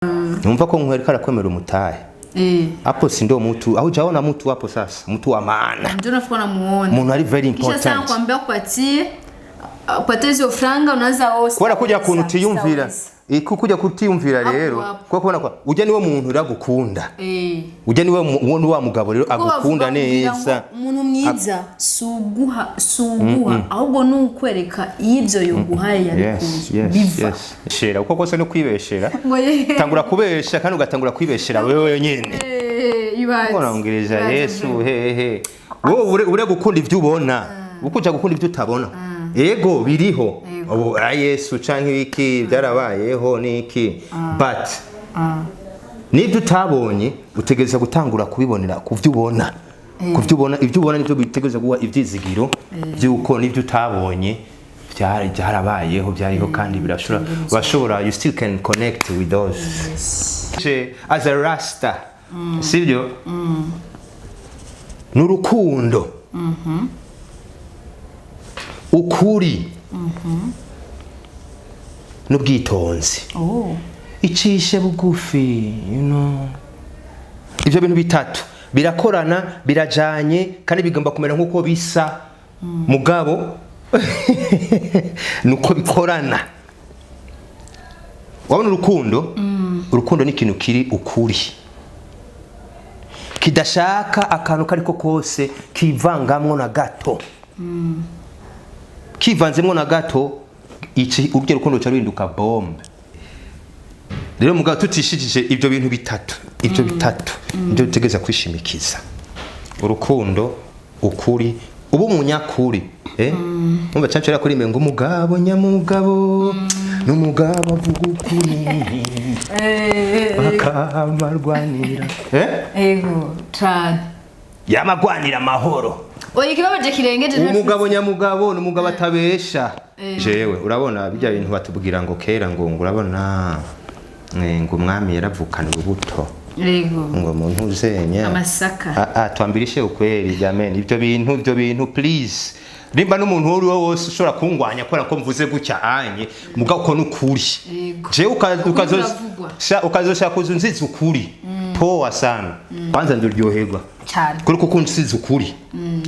Numva ko nkwereka arakwemera umutahe. Hapo si ndo mtu au jaona mtu hapo sasa, mtu wa maana. Ndio nafikiri namuona. Umuntu ari very Kisha sasa important. nakwambia kupatie hizo franga, unaanza oh, Kubera kujya kuntu utiyumvira. Kujya kutiyumvira Hapo rero, hapo. kuko kubona kwa ujya niwe muntu uragukunda. Ujya niwe uwo ni wa mugabo rero Kuko agukunda bavuga kugira ngo neza. Umuntu mwiza si uguha, ahubwo ni ukwereka iyo ibyo yoguhaye yabikuye biva. Yes. Shera uko kose no kwibeshera. Ngo ye. Tangura kubesha kandi ugatangura kwibeshera wewe nyene. Ibaze. Urambwiriza Ibaze Yesu vraiment. Hehe. Wowe ure gukunda ibyo ubona. Ukuja gukunda ibyo utabona. Ego, biriho. Ego. Ubu a Yesu canke ibiki byarabayeho niki. But nibyo utabonye utegereza gutangura kubibonera ku byo ubona. Ku byo ubona, ibyo ubona nibyo bitegereza guha ivyizigiro byuko nibyo utabonye byari byarabayeho, byariho, kandi birashobora, urashobora, you still can connect with those. As a rasta, sibyo, n'urukundo, ukuri n'ubwitonzi. Icishe bugufi. Ibyo bintu bitatu birakorana, birajanye, kandi bigomba kumera nk'uko bisa, mugabo nuko bikorana. Wabona urukundo, urukundo ni ikintu kiri ukuri, kidashaka akantu kariko kose kivangamwo na gato. Kivanzemwo na gato, iki urwo rukundo ruca ruhinduka bombe. Rero mugabo tutishikije ibyo bintu bitatu, ibyo bitatu nibyo dutegereza kwishimikiza: urukundo, ukuri, uba umunyakuri. Umva cyacu kuri ngo umugabo nyamugabo n'umugabo avuga ukuri akamarwanira. Ego cane. Yamagwanira amahoro. Oya, ikibabaje kirengeje Umugabo nyamugabo ni umugabo atabesha. Jewe urabona bijya bintu batubwira ngo kera ngo urabona ngo umwami yaravukana urubuto ngo muntu uzenya Amasaka. Ah, ah, tuambirishe ukweli jameni, ibyo bintu please, nimba n'umuntu uwo ari we wose ushobora kungwanya kubera ko mvuze gutya anye, mugabo ko n'ukuri. Jewe Ukuri kuravugwa. Ukazoshaka kuza unziza ukuri, poa sana, kwanza nduryoherwa Cane. kuri kuko unsize ukuri.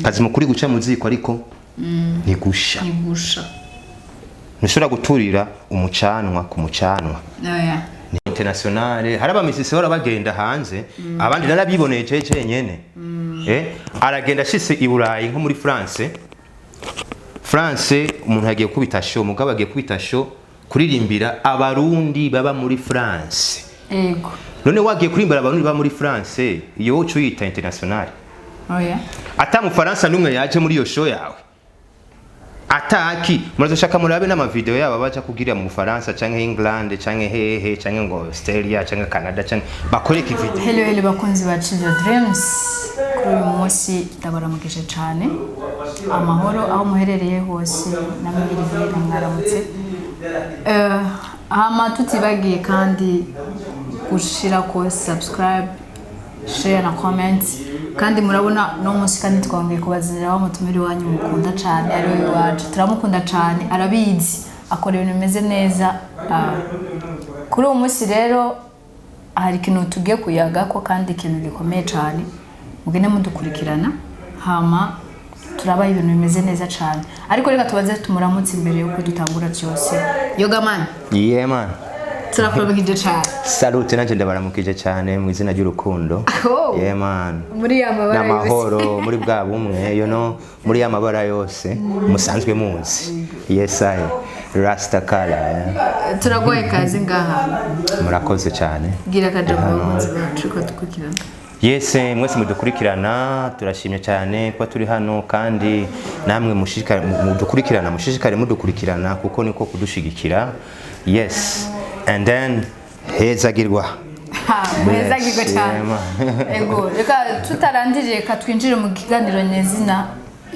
Kazima ukuri guca mu ziko ariko ntigusha. Ntigusha. Ntushobora guturira umucanwa ku mucanwa. Oya. Ni internationale, hari abamisisi bahora bagenda hanze, abandi narabiboneye jeje nyene. Aragenda ashitse i Burayi, nko muri France, umuntu yagiye kubita show, mugabo agiye kubita show kuririmbira Abarundi baba muri France. None wagiye kurimbira Abarundi baba muri France, iyo wowe uca uyita internationale? Oya. Ata mufaransa n'umwe yaje muri iyo show yawe, ataki murazoshaka murabe n'amavideo yabo baja kugira mu Bufaransa canke England canke hehe canke ngo Australia canke Canada canke bakoreka video. Hello, hello bakunzi ba Chizo Dreams. Kuri uyu munsi ndabaramukije cyane, amahoro aho muherereye hose, namwiriwe namwaramutse. Hama tutibagiye kandi gushira ko subscribe, share na comment. Kandi murabona no munsi kandi twongeye kubazanira wa mutumire wanyu mukunda cyane, ari we iwacu, turamukunda cyane, arabizi, akora ibintu bimeze neza. Kuri uwo munsi rero hari ikintu tugiye kuyaga ko, kandi ikintu gikomeye cyane. Mugende mudukurikirana, hama turabaha ibintu bimeze neza cyane. Ariko reka tubaze tumuramutse imbere yuko dutangura byose. Yogaman. Yeah man. Turakuramukije cyane. Salute, nanje ndabaramukije cyane mu izina ry'urukundo. Oh. Yeah man. Muri ya mabara yose. N'amahoro muri bwa bumwe, muri ya mabara yose musanzwe muzi. Yes I Rasta color, eh. Turagoye kazi ngaha. Murakoze cyane. Bwira akajambo abakunzi bacu ko dukurikirana. Yes, mwese mudukurikirana, turashimye cyane kuba turi hano, kandi namwe mushishikare mudukurikirana, mushishikare mudukurikirana kuko niko kudushigikira. Yes, and then hezagirwa. Muhezagirwe cyane. Yeah, man. Ego, reka tutarangije, reka twinjire mu kiganiro nyezina.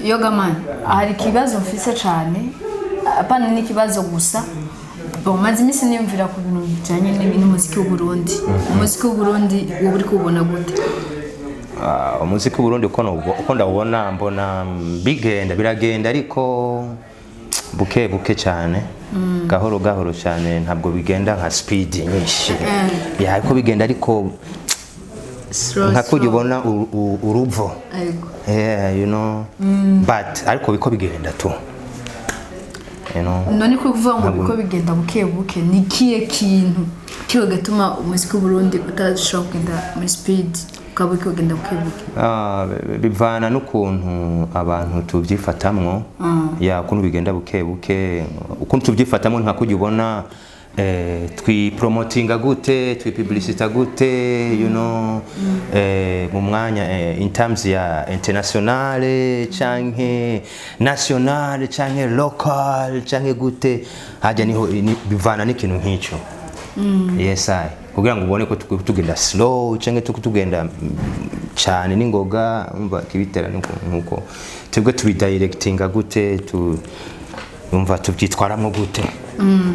Yogaman, hari ikibazo mfise cyane, apana n'ikibazo gusa. Bon, maze iminsi niyumvira ku bintu bijyanye n'umuziki w'Uburundi. Umuziki w'Uburundi wowe uri kuwubona gute? Ah, umuziki w'Uburundi uko ndawubona, mbona bigenda, biragenda, ariko buke buke cyane. Gahoro gahoro cyane, ntabwo bigenda nka speed nyinshi. Yeah, ariko bigenda, ariko Slow, nka kurya slow. ubona uruvo. Yeah, but ariko biko bigenda tu. None ko kuvuga ngo biko bigenda buke buke, ni kiye kintu kiwe gatuma umuziki w'Uburundi utashobora kugenda muri speed, ukaba uriko ugenda buke buke? Ah, bivana n'ukuntu abantu tubyifatamwo. Ya, ukuntu bigenda buke buke, ukuntu tubyifatamwo, nka kurya ubona twipromotinga gute, twipublicita gute, mu mwanya in terms ya internationale canke nationale canke local canke gute, hajya niho bivana n'ikintu nk'ico. Yes, I kugira ngo ubone ko tugenda slow canke tugenda cyane n'ingoga, umva kibitera nuko twebwe tubidirectinga gute, tu umva tubyitwaramwo gute.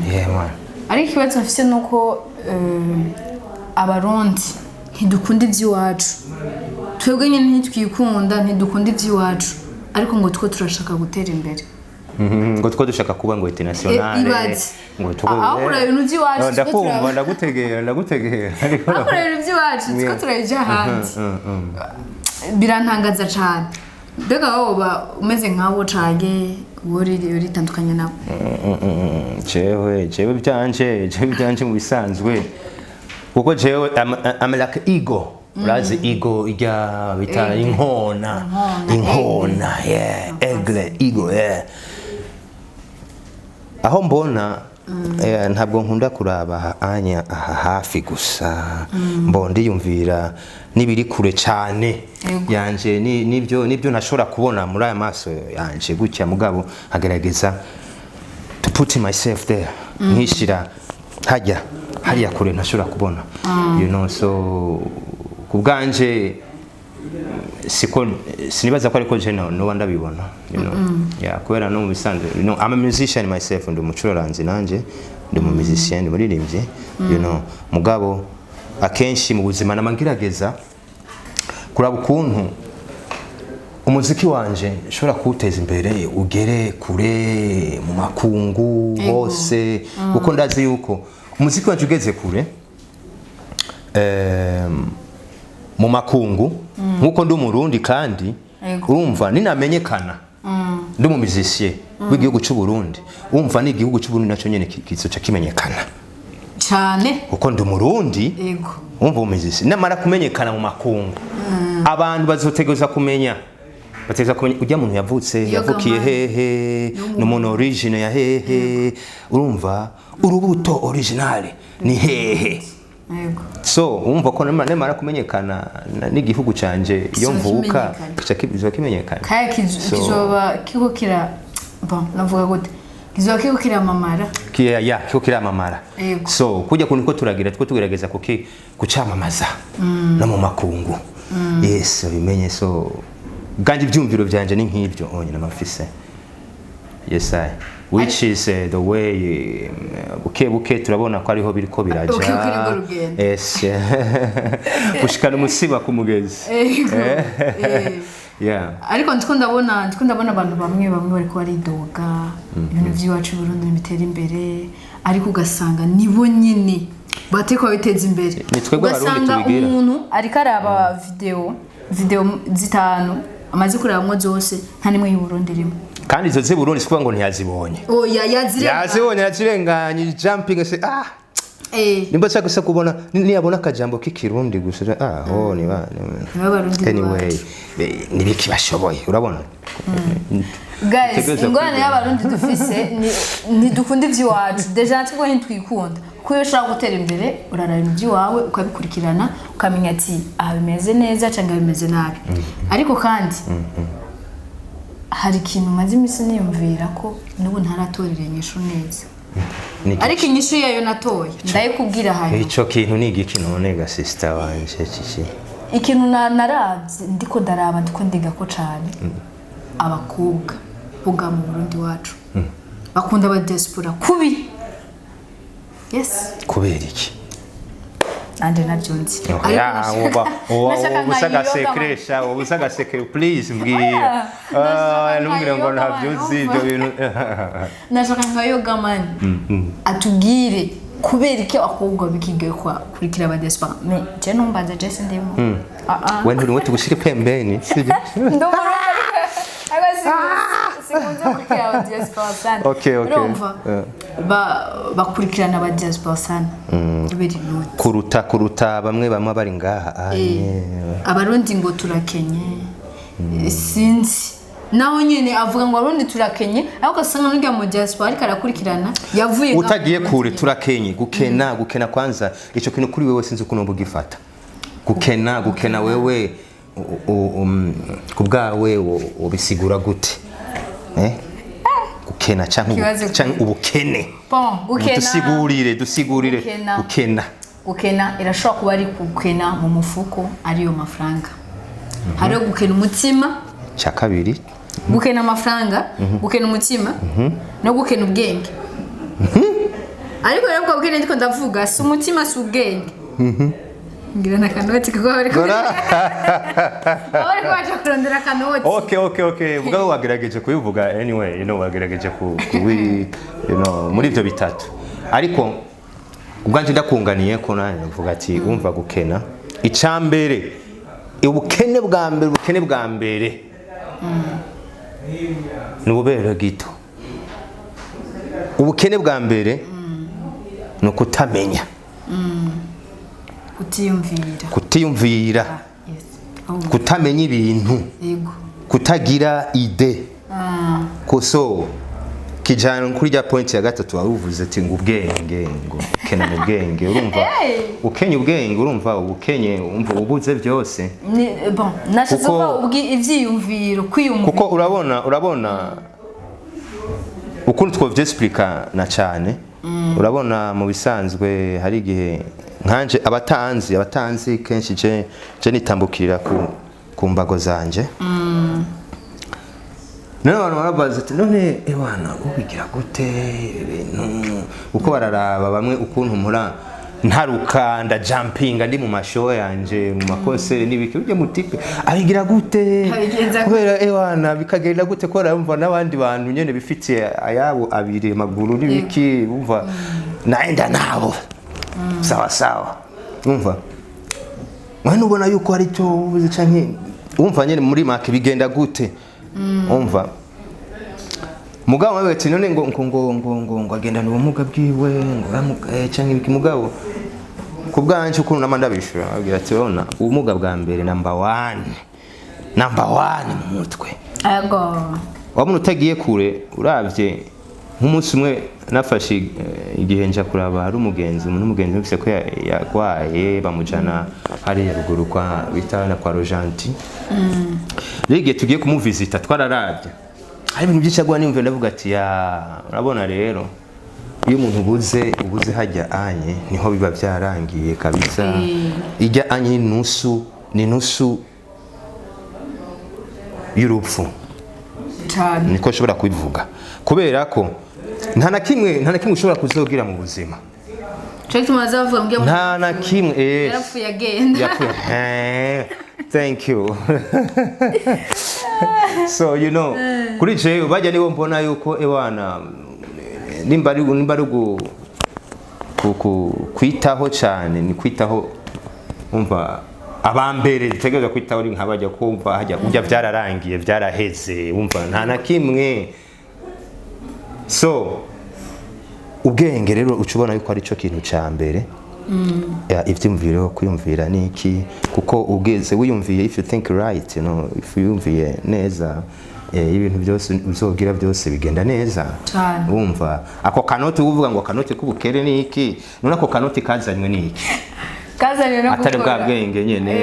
Yeah, man. Ariko ikibazo mfise ni uko Abarundi ntidukunda iby'iwacu. Twebwe nyine ntitwikunda, ntidukunda iby'iwacu, ariko ngo two turashaka gutera imbere. Ngo two dushaka kuba ngo international. Ibaze. Ngo two Aho kureba ibintu by'iwacu, No, two ndakumva. turaba. Ndagutegera, ndagutegera. Aho kureba ibintu by'iwacu, two turabija ahandi. Birantangaza cyane. Mbega wowe uba umeze nk'abo canke wowe uritandukanye nabo? Jewe ibyanje mu bisanzwe, kuko jewe I'm like eagle. Urazi eagle ijya bita inkona? Inkona. Inkona, yeah, aigle, eagle, yeah. Aho mbona ntabwo nkunda kuraba anya aha hafi gusa, mbo ndiyumvira n'ibiri kure cyane yanje, nibyo ntashobora kubona muri aya maso yanje gutya, mugabo agerageza to put myself there, nkishira hajya hariya kure ntashobora kubona. So ku bwanje siko, sinibaza ko ariko je no noba ndabibona. Yeah, kubera no mu bisanzwe, I'm a musician myself, ndi umucuraranzi nanje, ndi umu musicien, ndi umuririmbyi. Mugabo akenshi mu buzima nama ngerageza kuraba ukuntu umuziki wanje nshobora kuwuteza imbere, ugere kure mu makungu hose, kuko ndazi yuko umuziki wanje ugeze kure mu makungu, nkuko ndi Umurundi kandi urumva ninamenyekana ndi umu musicien w'igihugu cy'u Burundi, umva n'igihugu cy'u Burundi nacyo nyene kizoca kimenyekana. Cyane. Kuko ndi Umurundi. Umva, umuziki namara kumenyekana mu makungu, abantu bazotegereza kumenya, bategereza kumenya ujya muntu yavutse Iyo yavukiye gamani. hehe, ni umuntu origine ya hehe, urumva urubuto original ni hehe. So umva ko namara kumenyekana n'igihugu canje iyo Kizoba mvuka kimenyekana. kizoba kimenyekana. Kaya kizoba kiko kira, bon, navuga gute, kizoba kiko kiramamara. Ya, kiko kiramamara. So kujya kuntu ko turagira two tugerageza kuki kucamamaza no mu makungu, yes, bimenye. So bwanje ibyumviro byanje ni nk'ibyo onyine namafise. Yes, I which is the way, buke buke turabona ko ariho biriko biraja. Buke buke nibwo rugendo. Yes, gushikana umusiba ku mugezi. Yeah. Ariko ndiko ndabona abantu bamwe bamwe bariko baridoga ibintu by'iwacu i Burundi ntibitera imbere, ariko ugasanga nibo nyene bateko babiteza imbere. Ni twebwe Abarundi Ugasanga tubigira. umuntu ariko araba video zitanu, amaze kurabamwo zose, nta nimwe y'u Burundi irimo. Kandi izo z'i Burundi si kuvuga ngo ntiyazibonye. Oya, yazirenga. Yazibonye, yazirenganye, jumping se ah nimba ashaka gusa kubona niyabona akajambo k'Ikirundi gusa, ah oh, niba Niba Abarundi. Anyway, nibiki bashoboye, urabona. Guys, Tegereza ingorane kwiga. y'Abarundi dufise ntidukunda iby'iwacu. Déjà natwe ntitwikunda, kuko iyo ushaka gutera imbere uraraba iby'iwawe, ukabikurikirana, ukamenya ati aha bimeze neza cyangwa bimeze nabi. Ariko kandi hari ikintu maze iminsi niyumvira ko n'ubu ntaratorera inyishu neza. Ni igiki? Ariko inyishu yayo natoye ndayikubwira hanyuma. Ico kintu ni igiki none ga, sister wanje kiki? Ikintu narabye, ndiko ndaraba, ndiko ndiga ko cane abakobwa buga mu Burundi wacu bakunda aba diaspora kubi, yes. Kubera iki? Nanje nabyo nzi. Ya, uba uba Nashaka ubusa nka yoga. Agasekresha ubusa agasekre, please mbwira. Nashaka Ah, ntumbwire ngo nka yoga. ntabyo uzi ibyo bintu. Nashaka nka yoga man atubwire kubera iki abakobwa bikigiye kurikira aba diaspora. Mais je numbaze, je sindimo. Ah ah. We nturi, we tugushike pembeni, sibyo? Ndi Umurundi, ariko sikunze gukurikira aba diaspora sana. Okay. Urumva, bakurikirana aba diaspora sana kubera inoti. Kuruta bamwe bamwe bari ngaha. Ah, yeah. Abarundi ngo turakenye, sinzi naho nyine avuga ngo Abarundi turakenye, ariko ugasanga n'urya mu diaspora ariko arakurikirana yavuye ngaho. Utagiye kure, turakenye. Gukena kwanza ico kintu kuri wewe sinzi ukuntu bugifata. Gukena wewe ku bwawe ubisigura gute? Gukena canke Ikibazo. Canke ubukene? Bon, gukena. Dusigurire. Gukena. Gukena. Gukena irashobora kuba ari gukena mu mufuko, ariyo mafaranga. Hariho gukena umutima. Cya kabiri. Gukena amafaranga, gukena umutima no gukena ubwenge. Ariko rero ubwo bwenge ndiko ndavuga si umutima, si ubwenge. Ngira na kanoti, kuko bari baje kurondera akanoti. Okay, mugabo wagerageje kubivuga anyway, wagerageje kubi muri ibyo bitatu. Ariko ubwanje ndakunganiye ko nanjye ndavuga ati umva, gukena icambere, ubukene bwa mbere ni ububere gito. Ubukene bwa mbere ni ukutamenya. Kutiyumvira. Kutiyumvira. Yes. Oh, kutamenya ibintu. Kutagira idée. Koso kijana kuri rya point ya gatatu wari uvuze ati ngo ubwenge, ngo ukena mu bwenge, urumva? Ukenye ubwenge, urumva ubukenye, umva ubuze byose. Bon, nashatse kuvuga ivyiyumviro, kwiyumvira. Kuko urabona ukuntu twovyexplica na cyane, urabona mu bisanzwe hari igihe nkanje abatanzi kenshi je nitambukirira ku mbago zanje. None abantu barabaza ati: "None ewana ubigira gute ibintu?" Uko bararaba bamwe ukuntu mpora ntaruka, ndajumpinga, ndi mu ma show yanje, mu makosere n'ibiki, urya mu type abigira gute? Abigenza gute? Kubera ewana bikagenda gute ko barumva n'abandi bantu nyene bifitiye ayabo abiri maguru n'ibiki, bumva naenda nabo sawa sawa, umva mwana ubona yuko hari icyo ubuze canke umva nyene muri make bigenda gute? Umva mugabo wawe ati none ngo agendana ubumuga bwiwe, ngo yamugaye canke ibiki. Mugabo ku bwanje ukuntu nama ndabishura, abwira ati: "Urabona ubumuga bwa mbere, number one, number one mu mutwe." Wabona utagiye kure, uravye nk'umunsi umwe nafashe igihe nja kuraba hari umugenzi, umuntu umugenzi numvise ko yagwaye, bamujana hariya ruguru kwa bita na kwa Rojanti. Rero igihe tugiye kumuvisita twararavye hari ibintu byinshi agwa, nimva ndavuga ati: "Ya, urabona rero iyo umuntu ubuze hajya anye niho biba byarangiye kabisa." Ijya anye ni nusu, ni nusu y'urupfu. Cyane. Niko nshobora kubivuga, kubera ko nta na kimwe ushobora kuzogira mu buzima. Cyo gituma bazavuga ngo Nta na kimwe, yes. Yarapfuye agenda. Yapfuye. Thank you. So kuri jewe bajya nibo mbona yuko ewana nimba ari kwitaho cyane, ni kwitaho, umva abambere dutegereza kwitaho ari nk'abajya kumva hajya ujya byararangiye, byaraheze, umva nta na kimwe. So ubwenge rero uca ubona yuko ari cyo kintu cya mbere. Ya, ivyumviro, kwiyumvira ni iki, kuko ubweze wiyumviye, if you think right, if wiyumviye neza, ibintu byose uzogira byose bigenda neza. Cane. Wumva ako kanoti uvuga ngo akanoti k'ubukere ni iki? None ako kanoti kazanywe ni iki? Kazanywe no Atari bwa gukora. bwenge nyene.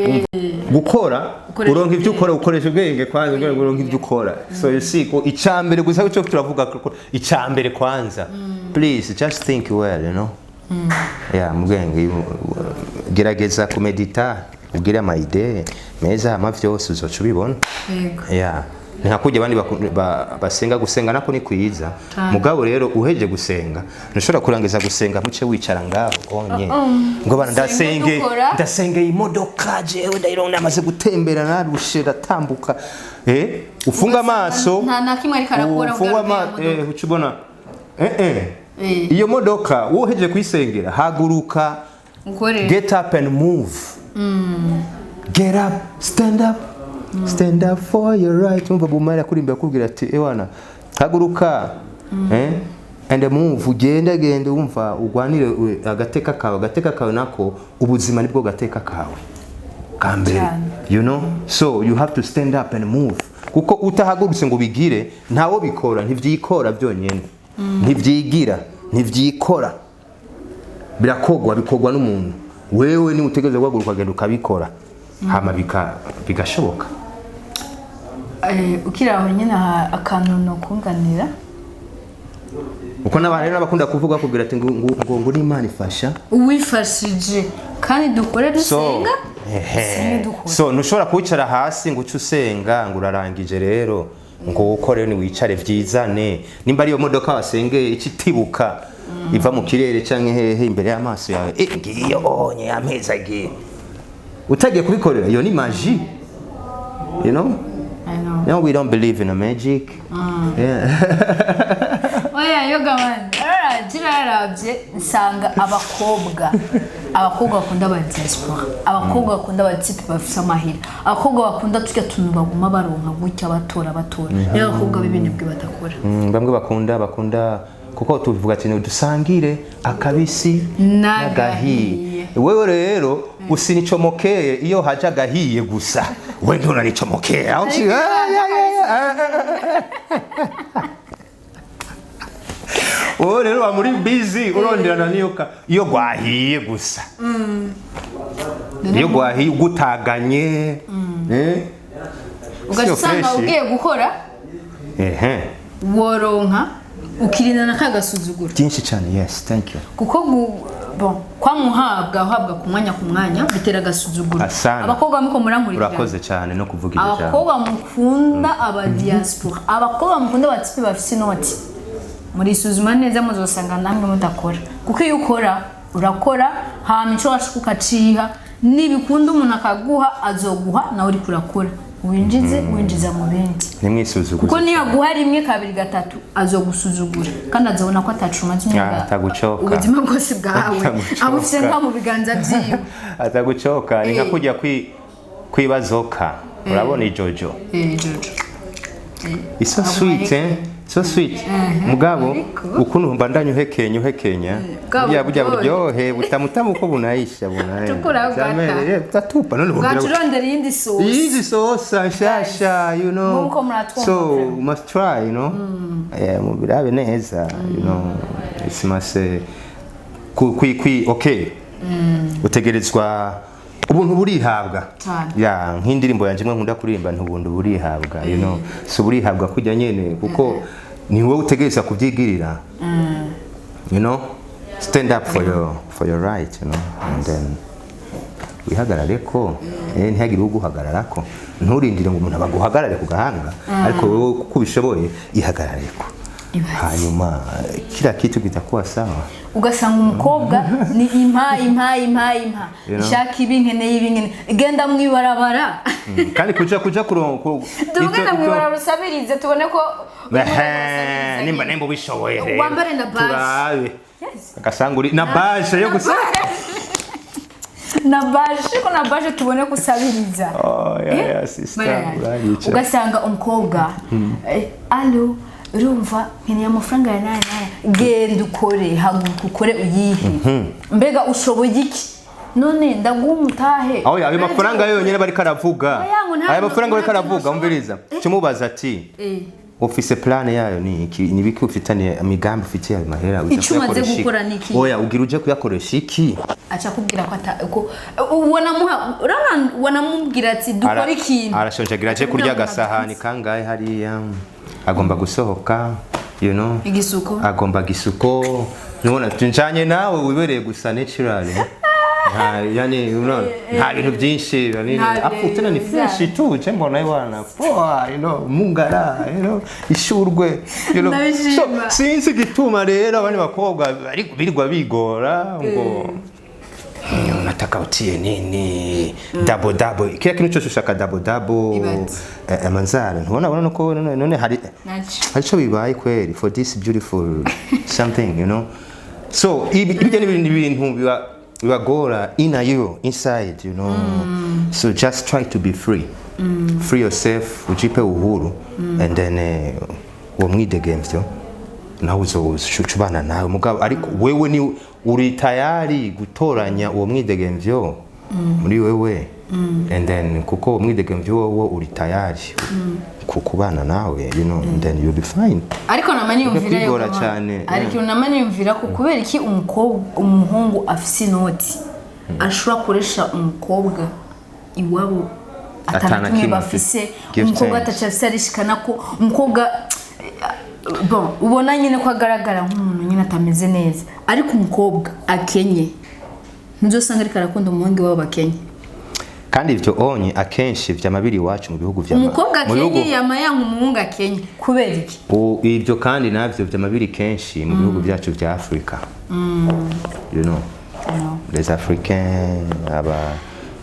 Wumva, gukora. Ukoresha uronka ibyo ukora, ukoresha ubwenge kwanza kugira ngo uronke ibyo ukora. So you see ko icambere gusa cyo turavuga ko icambere kwanza, please just think well. Yeah, mu bwenge gerageza kumedita, ugire ama idées meza, hama vyose uzoca ubibona. Yego. Yeah, Ni nka kurya abandi basenga. Gusenga nako ni kwiza. Cane. Mugabo rero uheje gusenga, ntushobora kurangiza gusenga muce wicara ngaho onye ngo bana ndasenge. Dukora. Ndasengeye imodoka, jewe ndayironda, amaze gutembera narushe, ndatambuka, ufunga amaso. Nta na kimwe ariko arakora. Ufunga kugira ngo amaso, iyo modoka. uca ubona iyo modoka woheje kuyisengera, haguruka. Ukore. Get up and move. Get up, stand up, stand up for your right. Umva bumara kuririmba akubwira ati: "Ewana, haguruka and move, ugende gende, wumva ugwanire agateka kawe." Agateka kawe nako ubuzima nibwo gateka kawe ka mbere. Cyane. So you have to stand up and move, kuko utahagurutse ngo ubigire, ntawo bikora, ntivyikora byonyene, ntivyigira, ntivyikora, birakogwa, bikorwa n'umuntu. Wewe ni utegereza guhaguruka ukagenda ukabikora, hama bigashoboka. Ukiri aho nyine, aha akantu nokunganira. Uko n'abantu rero bakunda kuvuga, kubwira ati ngo n'Imana ifasha uwifashije, kandi dukore, so dusenga. Ehe. Dusenge, dukore. So ntushobora kwicara hasi ngo uce usenga ngo urarangije rero, ngo ukore, ni wicare vyizane. Nimba ari iyo modoka wasengeye ica itibuka iva mu kirere canke hehe imbere y'amaso yawe, ngiyo onye amezi agiye, utagiye kubikorera, iyo ni magie. I know. No, we don't believe in a magic. Yeah. Oya yoga man, nararabye nsanga abakobwa bakunda aba diaspora, abakobwa bakunda aba type bafise amahera, abakobwa bakunda turya tuntu baguma baronka gutya, batora batora, rero abakobwa b'ibinebwe badakora. Bamwe bakunda kuko tuvuga ati dusangire akabisi n'agahiye. Wewe rero usinicomokeye, iyo haje agahiye gusa we ntunanicomokeye aho Ariko Ah, ah. Wowe rero wa muri busy uronderana niyo iyo gwahiye gusa, iyo gwahiye ugutaganye, Ugaca Sio usanga fresh. ugiye gukora, woronka ukirinda na ka gasuzuguro. Byinshi cyane, yes, thank you. Kuko bon, kwamuhabwa uhabwa ku mwanya ku mwanya bitera agasuzuguro. Asana. Abakobwa muko murankurikirana. Urakoze cyane no kuvuga iryo jambo. Abakobwa mukunda aba diaspora, abakobwa mukunda aba type bafise inoti, murisuzuma neza, muzosanga namwe mudakora, kuko iyo ukora urakora, hama ico washaka ukaciha, nibikunda umuntu akaguha, azoguha nawe uriko urakora, winjize, winjiza mu bindi. Ntimwisuzuguze. Kuko niyo aguha rimwe, kabiri, gatatu, azogusuzugura kandi azobona ko atacumaze. Ah, atagucoka. Ubuzima bwose bwawe Atagucoka. abufise nka mu biganza vyiwe. Atagucoka, ni nka kujya kwibazoka, urabona ijojo. Jojo. It's so sweet, eh? So sweet, mugabo Ariko- ukuntu mbandanya uhekenya uhekenya, Bwa burya burya buryohe. buryohe butamutamu uko bunaisha bunaenda. Tukura bwata. Jamani, utatupa none Bwacu ubwira urondera iyindi sosi. Izi sosa nshasha. Nkuko muratwumva, So vraiment. must try, mubirabe neza, it's must ku kwi kwi okay, utegerezwa, ubuntu burihabwa. Cyane. Ya nk'indirimbo yanjye imwe nkunda kuririmba, ntubuntu burihabwa. So burihabwa kujya nyene, kuko ni wowe utegereza kubyigirira. Stand up for your right, and then wihagarare ko, ntihagire uguhagarara ko, nturindire ngo umuntu abaguhagarare ku gahanga, ariko wowe kuko ubishoboye ihagarare ko. Ibaze. Hanyuma kila kitu kitakuwa sawa. Ugasanga umukobwa ni impa, impa, impa, impa. You know? Shaka ibi, nkeneye ibi, nkeneye, genda mwibarabara. Kandi kuja kuronka Tugenda mwibarabara usabirize, tubone ko Ehe, nimba ubishoboye rero Wambare na baje. Turabe agasanga uri na baje yo gusa. Na baje ko na baje, tubone ko usabiriza. Oh, yeah, sister. Bara- Uranyica. Ugasanga umukobwa, allo, urumva nkeneye amafaranga ya naya naya. Genda ukore, haguruka ukore, uyihe. Mbega ushoboye iki? None ndaguha umutahe. Aho ayo mafaranga yonyene bariko aravuga. Oya, ngo Ayo mafaranga bariko aravuga, ntabwo umviriza, cumubaza ati: "Ufise plan yayo ni iki? Ni biki ufitaniye imigambi ufitiye ayo mahera? Uja Ico umaze kuyakoresha iki?" gukora ni iki? Oya, ugira uje kuyakoresha iki? Aca akubwira ko ata ko wanamuha, urabona, wanamubwira ati dukore ikintu. Arashonje, agira aje kurya agasahani kangahe hariya, agomba gusohoka. Igisuko. Agomba gisuko, nubona njanye nawe wibereye gusa naturally. Nta, yani unaona, nta bintu byinshi, yani Nta afu tena ni birebire. Fresh tu, je mbona bwana poa, mungara, ishurwe, Ndabishima. So sinzi igituma rero abandi bakobwa birirwa bigora ngo unataka utie nini, double double, kila kintu cyose ushaka double double. Ibaze. Amanzara ntubona, ubona ko none hari Naco. hari icyo bibaye kweri for this beautiful something. So ibyo ni ibintu bibagora inner you inside. So just try to be free, free yourself, ujipe uhuru, and then uwo mwidegemvyo nawe uzoshubana nawe mugabo. Ariko wewe ni uri tayari gutoranya uwo mwidegemvyo muri wewe, and then kuko uwo mwidegemvyo wowe uri tayari kubana nawe, and then you'll be fine. Ariko nama niyumvira Kwigora yuko cyane, ariko nama niyumvira ko kubera iki umukobwa, umuhungu afise inoti ashobora kuresha umukobwa iwabo Atana atana kimwe kimwe bafise? Give Umukobwa thanks. ataca afise, arishikana ko umukobwa, bon, ubona nyine ko agaragara nk'umuntu nyine atameze neza, ariko umukobwa akenye ntuzosanga ariko arakunda umuhungu iwabo bakenye. Kandi ivyo onye akenshi vyama biri iwacu mu bihugu vya Umukobwa mu bihugu akenye yama yanka umuhungu akenye, kubera iki? Ibyo kandi navyo vyama biri kenshi mu bihugu byacu vya Afrika, les Africains, aba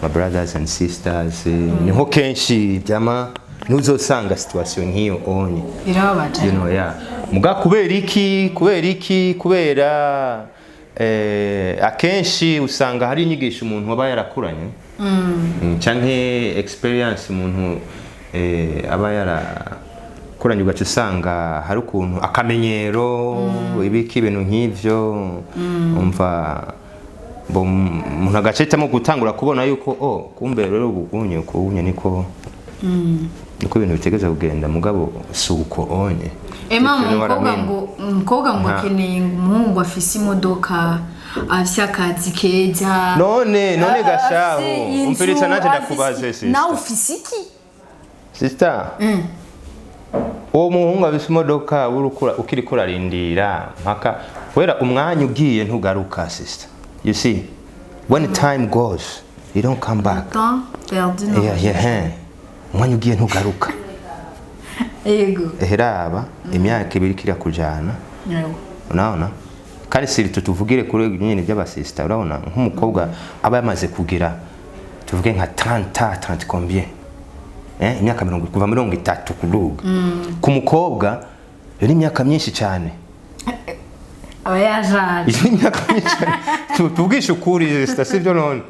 my brothers and sisters, niho kenshi vyama, ntuzosanga situation nk'iyo onye. Birababaje. Yeah. Muga kubera iki? Kubera iki? Kubera akenshi usanga hari inyigisho umuntu aba yarakuranye, canke experience umuntu aba yarakuranye, ugaca usanga hari ukuntu akamenyero, ibiki, ibintu nk'ivyo. Umva bo umuntu agacitamo gutangura kubona yuko, oh, kumbe rero ubu unye kunye niko ibintu bitegeza kugenda, mugabo si uko onye. Ema, If you know what I umukobwa mean. ngo umukobwa ngo akeneye ngo umuhungu afise imodoka, afise akazi keza. None gashaho afise inzu, umviriza nanje ndakubaze, sister. Nawe ufise iki? Sister, uwo muhungu afise imodoka urukura ukiriko urarindira mpaka, kubera umwanya ugiye ntugaruka, sister. You see, when time goes, you don't come back. Temps perdu non. Yeah, he. Umwanya ugiye ntugaruka. Eheraba imyaka 2 kiriya kujana. Unaona, kandi si tuvugire kuri nyine by'abasista, urabona nk'umukobwa aba yamaze kugira, tuvuge nka 30, 30 combien, imyaka mirongo, kuva 30 kuduga, ku mukobwa iyo ni imyaka myinshi cyane. Aba yajaje. Iyo ni imyaka myinshi cyane. Tuvugishe ukuri, sister, sibyo none?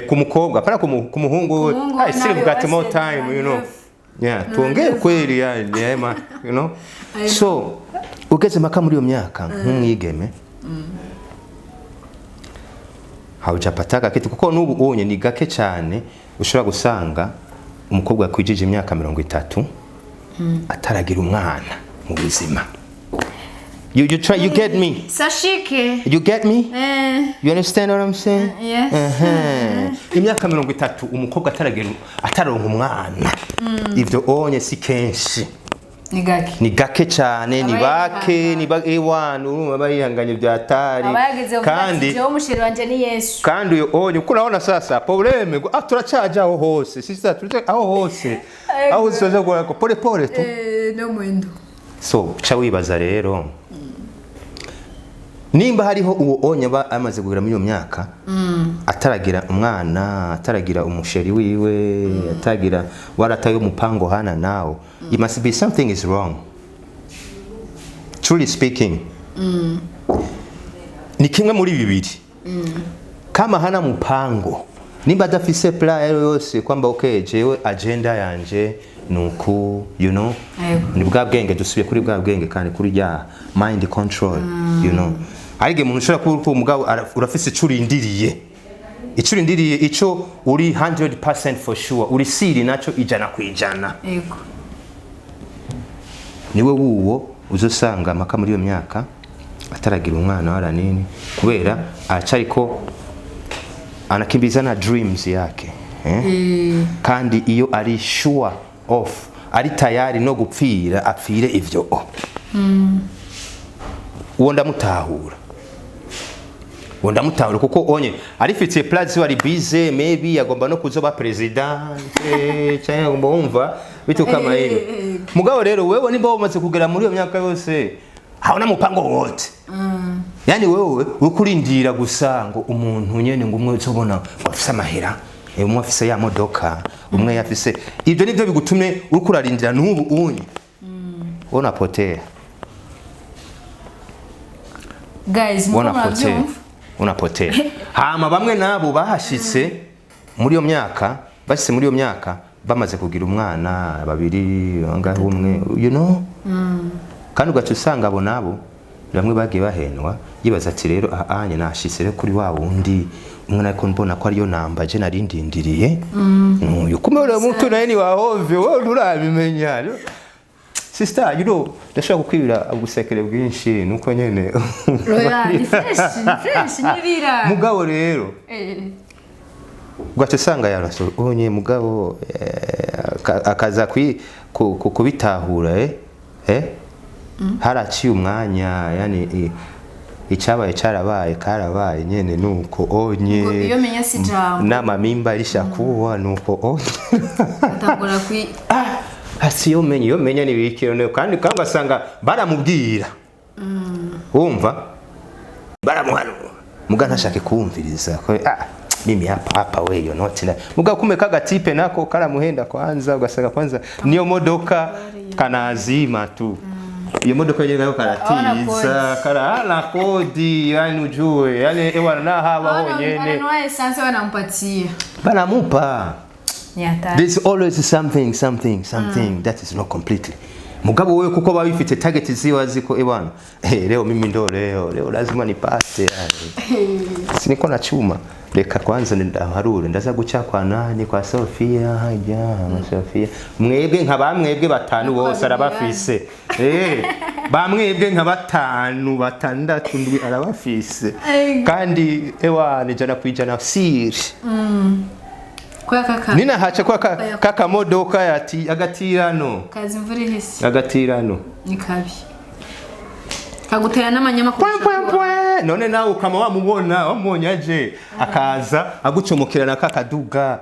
Ku mukobwa, para ku muhungu we, Ku muhungu I still nawe got more wase time. Yeah, tuongee kweli, yeah, man. So ugeze mpaka muri iyo myaka nk'umwigeme, haujapataka kitu, kuko n'ubu unye ni gake cyane ushobora gusanga umukobwa yakwijije imyaka 30 ataragira umwana mu buzima. You try, you get me? Sashike. You get me? Eh. You understand what I'm saying? Yes. Ehe. Imyaka 30 umukobwa ataragira, ataronka umwana, ivyo onye si kenshi. Ni gake. Ni gake cyane, ni Aba bake. yihanganye. Ni ba ewana, urumva aba yihanganye byatari. Aba yageze uvuga ati Kandi jewe umusheri wanje ni Yesu. Kandi uyo onye uko urabona sasa problème ngo turacaje aho hose, sister, turacaje aho hose, aho uzoza gukora pole pole tu. Eh, no mwendo. So ca wibaza rero nimba hariho uwo onye aba amaze kugera muri iyo myaka ataragira umwana, ataragira umusheri wiwe, ataragira warataye umupango hana nawo, it must be something is wrong, truly speaking. Ni kimwe muri bibiri: kama hana mupango, nimba adafise plan yayo yose kwamba okay, jewe agenda yanje nuku. Yego. Ni bwa bwenge, dusubiye kuri bwa bwenge kandi kuri rya mind control. Hari igihe umuntu ushobora kuba uri umugabo urafise ico urindiriye, ico urindiriye, ico uri 100% for sure, uri siri naco 100%. Niwe wuwo uzosanga mpaka muri iyo myaka ataragira umwana wala nini, kubera aracariko anakimbizana dreams yake, eh? Kandi iyo ari sure of, ari tayari no gupfira, apfire ivyo, uwo ndamutahura. Uwo ndamutahura kuko onye arifitiye place, ari busy, maybe agomba no kuzoba president, cyangwa agomba wumva bitu kama hivyo. Mugabo rero wewe nimba umaze kugera muri iyo myaka yose hauna mupango wote, yani wewe ukurindira gusa ngo umuntu nyene ngo umwe uzobona ngo afise amahera, umwe afise ya modoka, umwe yafise ibyo, nibyo bigutumye uriko urarindira n'ubu unye unapotea. Guys, muko Unapotea. murabyumva. Unapotea. Hama bamwe nabo bahashitse muri iyo myaka, bashitse muri iyo myaka bamaze kugira umwana, babiri, angahe, umwe. Kandi ugaca usanga abo nabo bamwe bagiye bahendwa, yibaza ati rero aha anye nashitse rero kuri wa wundi umwe ariko mbona ko ariyo namba je narindindiriye nuyu, kumbe uriya muntu naye ni wahovye, wowe nturabimenya. Sister, ndashobora kukwibira ubusekere bwinshi nuko nyene. Oya, ni fresh, ni fresh, nibira. Mugabo rero ugaca usanga yaraso onye mugabo akaza kubitahura haraciye umwanya, yani icabaye carabaye, karabaye nyene nuko onye. Ngo iyo menya si jambo. N'amamimba irishakuwa nuko onye. Atangura kwi Ah, asi iyo menya, iyo menya ni biki none? Kandi ugasanga baramubwira, wumva baramuhanura, muga ntashake kumviriza ko ah mimi hapa hapa wewe not na muga kume kagatipe nako karamuhenda kwanza, ugasanga kwanza niyo modoka kanazima tu iyo modoka yenyewe nayo karatiza kara kodi, yani ujue yani ewana nahaba honyene. Ananua essence, wanampatia. Banamupa. Ni hatari. There's always something, something, something that is not completely. Mugabo wewe kuko baba bifite target ziwa ziko ebwana, leo mimi ndo leo leo lazima nipate, yani si niko na chuma, reka kwanza ndaharure ndaza guca kwa nani, kwa Sofia hajya na Sofia, mwebwe nka bamwebwe batanu bose arabafise, bamwebwe nka batanu, batandatu, ndwi arabafise. Ego. Kandi ewana 100% siri. Kwa kaka. Nina hacha kwa kakamodoka yati agatirano. Kazi imvura ihise. Agatirano. Ni kabi. Kagutera n'amanyama. Pwe, pwe, pwe. None nawe ukama wamubona, wamubonye aje akaza agucomokera na kakaduga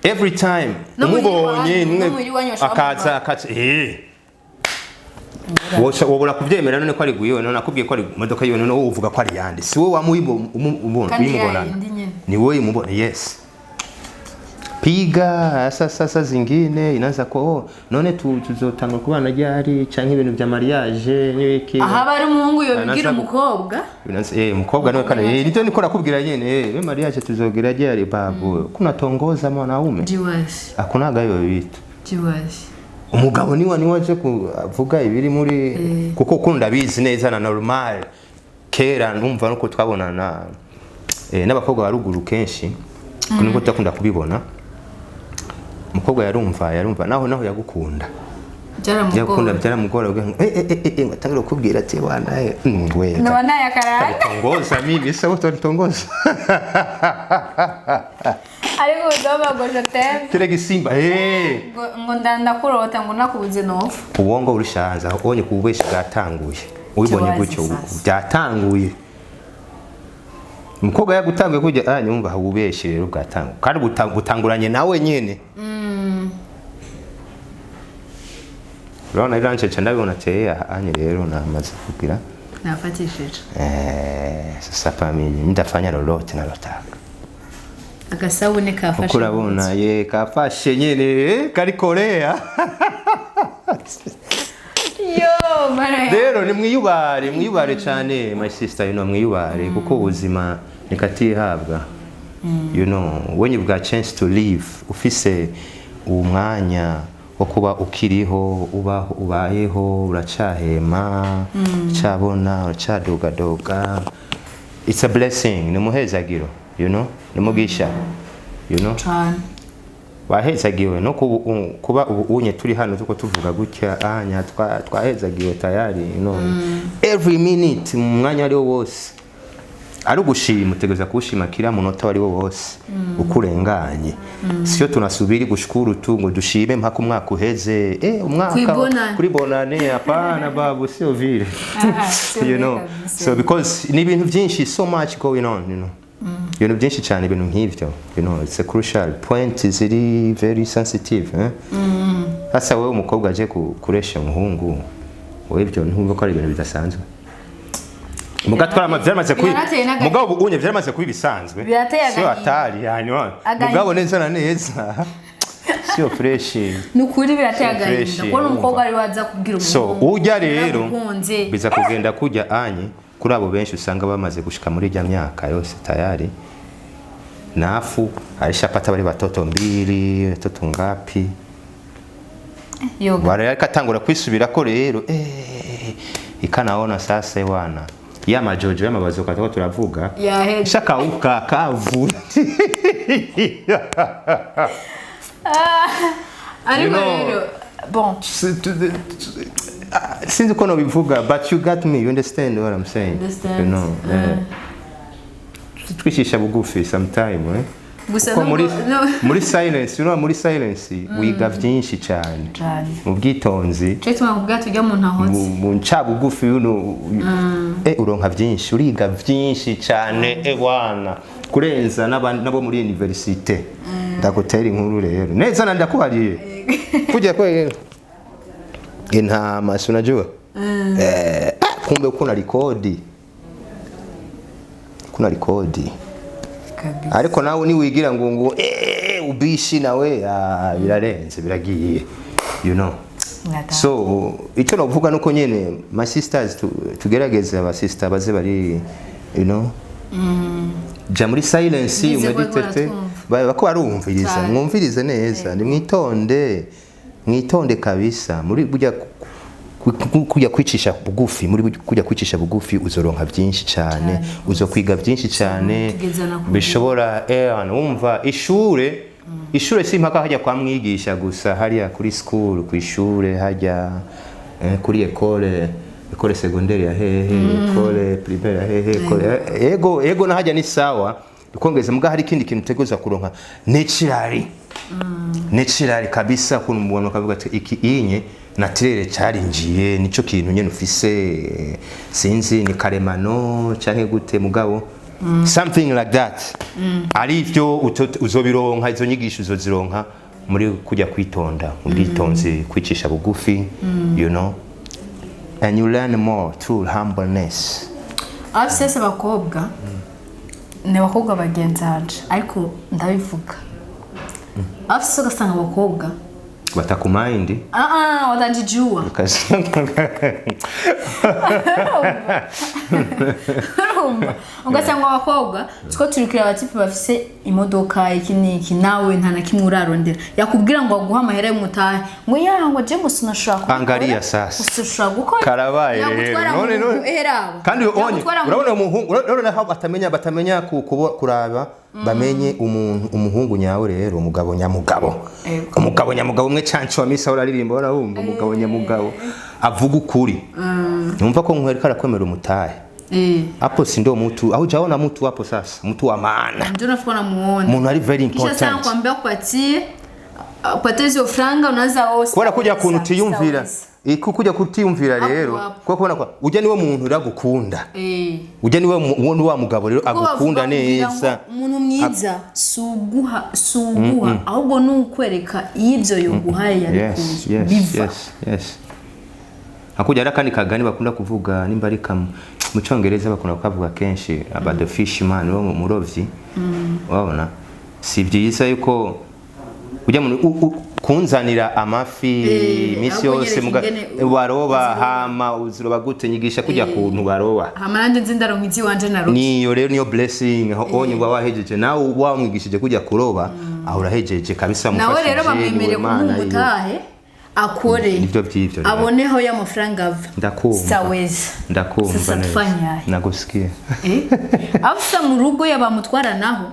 every time. No muhira umubonye iwanyu, no muhira iwanyu bashobora akaza kumubona. akaza wobora kubyemera none ko ari guyiwe? None akubwiye ko ari imodoka yiwe, none wowe uvuga ko ari yande? Si wowe wamuyibona? Kandi uyimubonana yayindi nyene. Ni wewe umubona, yes. Piga sasa sasa zingine inaanza ko oh, none tuzotanga kubana ryari canke ibintu vya mariage n'ibiki. Aha bari umuhungu yobibwira Anaza umukobwa. Umukobwa niwe kana nivyo niko nakubwira nyene, we mariage tuzogira ryari babu, kunatongoza mwanaume. Jiwazi. Akunaga hiyo vitu. Jiwazi. Umugabo niwe aje kuvuga ibiri muri kuko ukunda bizi neza na normal. Kera numva nuko twabonana n'abakobwa ba ruguru kenshi niko tutakunda kubibona. Umukobwa yarumva naho yagukunda yagukunda. Byaramugora. Byaramugora ugira ngo ngo atangire kukubwira ati wana we Naba nayakaranga. tongoza mimi sasa utanitongoza. Ariko udoba ngo je t'aime. Kile gisimba Ngo ndakurota ngo nakubuze nopfa. Ubwongo burishaza ubonye kububesha bwatanguye ubibonye Kibazi gutyo. sasa. Byatanguye umukobwa yagutanguye kujya ah nyumva ububeshe rero bwatanguye kandi butanguranye nawe nyene. Urabona iranceca ndabibona ateye anye rero namaze kugira Nafatishije. Sasa pa mimi ndafanya lolote nalotaka. Agasabune kafashe. Kuko urabona ye kafashe nyene kari Korea. Yo mara. Rero ni mwiyubare, mwiyubare cyane my sister, mwiyubare kuko ubuzima nikatihabwa. When you've got chance to live, ufise umwanya wo kuba ukiriho, ubaho, ubayeho, uracahema, uracabona, uracadogadoga, it's a blessing, ni umuhezagiro, ni umugisha. Cyane. Wahezagiwe no kuba ubu unye turi hano tuko tuvuga gutya anya twahezagiwe tayari, every minute, mu mwanya ari wo wose. Ari ugushima, utegereza kuwushima kila munota wari wo wose uko urenganye. Sio tunasubiri gushukuru tu ngo dushime mpaka umwaka uheze, umwaka Kuri bonane. Kuri bonane, hapana babu, sio vile. Ah, sio You vile know. kabisa. So because ni ibintu byinshi, so much going on, ibintu byinshi cyane, ibintu nk'ivyo, it's a crucial point, ziri very sensitive, eh? Sasa wewe umukobwa aje kuresha umuhungu, wowe ibyo ntumva ko ari ibintu bidasanzwe? Muga twarama vyaramaze kubi Birateye n'agahinda. Mugabo ubu unye vyaramaze kuba ibisanzwe. Birateye Sio agahinda. hatari yani wa. Agahinda. Mugabo neza na neza sio fresh. Ni ukuri birateye Sio agahinda fresh, kubona umukobwa urumva. ari waza kubwira So umuhungu ujya rero "Naragukunze." biza kugenda kujya anye kuri abo benshi usanga bamaze gushika muri ijya myaka yose, tayari nafu alishapata bali batoto mbili, watoto ngapi. Yoga. Wale atangura kwisubirako rero, ikanaona sasa wana ya majojo ya mabazo katoko turavuga Yaheze. shakauka kavu. Ariko You know, rero bon. Sinzi uko nobivuga, but you got me, you understand what I'm saying. Understand. Twishisha bugufi sometime, eh? Gusa Kuko muri, muri silence, muri silence wiga byinshi cyane. Cyane. Mu bwitonzi, Cyo tuma kubwira tujya mu ntahotse. Mu ncabugufi, uronka byinshi, uriga byinshi cyane, wana kurenza n'abandi nabo muri universite. Ndagutera inkuru rero neza na ndakubariye kujya kwa intama, si unajua, kumbe kuna rekodi, kuna rekodi. Kabisa. Ariko nawe niwigira ngo ubishi nawe, birarenze, biragiye. Mwata. So icyo navuga nuko nyene my sisters, tugerageze aba sister baze bari ja muri silence. Bize ko Umeditete. baratwumva. Bako barumviriza. Cyane. Mwumvirize neza, nimwitonde, mwitonde kabisa muri burya kujya kwicisha bugufi, muri kujya kwicisha bugufi uzoronka byinshi cyane, uzokwiga byinshi cyane. Tugezana ku Bishobora wumva ishure si impaka hajya kwa mwigisha gusa, hariya kuri school, ku ishure hajya, kuri école secondaire ya hehe, école primaire ya hehe, école, ego na hajya ni sawa ukongeza, muga hari ikindi kintu uteguza kuronka naturally, naturally kabisa, kuntu umuntu akavuga ati iki inye naturel cyarinjiye, nico kintu nyene ufise, sinzi ni karemano canke gute, mugabo something like that. Ari ivyo uzobironka, izo nyigisho uzozironka muri kujya kwitonda, mu bwitonzi, kwicisha bugufi, and you learn more through humbleness. Abasese abakobwa ni abakobwa bagenzi banje, ariko ndabivuga abasese ugasanga abakobwa Batakumind. Ah ah, watanjijua. Urumva ugasanga abakobwa two turi kureba abatipe bafise imodoka, iki n'iki, nawe nta na kimwe urarondera, yakubwira ngo aguhe amahera y'umutahe, ngo ya ngo je ngo sinashobora kubikora. Angalia sasa. Sinashobora gukora. Karabaye rero. Yagutwara mu None none. Eraba. Kandi onye Yagutwara mu urabona umuhungu, urabona aho batamenya kuraba bamenye umuntu, umuhungu nyawe rero, umugabo nyamugabo. Ego. Umugabo nyamugabo umwe canco wa misa uraririmba, urabumva umugabo nyamugabo avuga ukuri. Numva ko nkwereka arakwemera umutahe. Hapo si ndo mtu au jaona mtu hapo sasa, mtu wa maana. Ndio nafika namuona. Umuntu ari very Kisha sana important. kwambia kupatie hizo franga unaweza osa. Kubera kujya kuntu utiyumvira, kujya kutiyumvira Hapo rero, hapo. kuko kubona kwa ujya niwe muntu uragukunda. Ujya niwe uwo ni wa mugabo rero Kuko bavuga agukunda kugira ngo neza. umuntu mwiza si uguha ahubwo ni ukwereka iyo ibyo yoguhaye yabikuye Yes, biva. yes. Hakuja hari akandi kagani bakunda kuvuga, nimba ari mu cyongereza bakunda kukavuga kenshi, about the fisherman, wo murovyi. Wabona si byiza yuko ujya mu kunzanira amafi iminsi ahubwo yose nyereka ingene waroba uziroba. Hama uziroba gute? Nyigisha kujya kuntu baroba. Hama nanjye nzi ndaronka iziwanje narovye. Niyo rero niyo blessing aho onye uba wahejeje, nawe wamwigishije kujya kuroba, aho urahejeje kabisa. Nawe rero Wamufashije, bamwemereye niwe Mana kumuha yiwe. umutahe akore Nivyo vy'ivyo rero. aboneho y'amafaranga ava. Ndakumva. Saweza. Ndakumva Sasa neza. tufanyaye? Nagusikia. Afisa mu rugo yabamutwara naho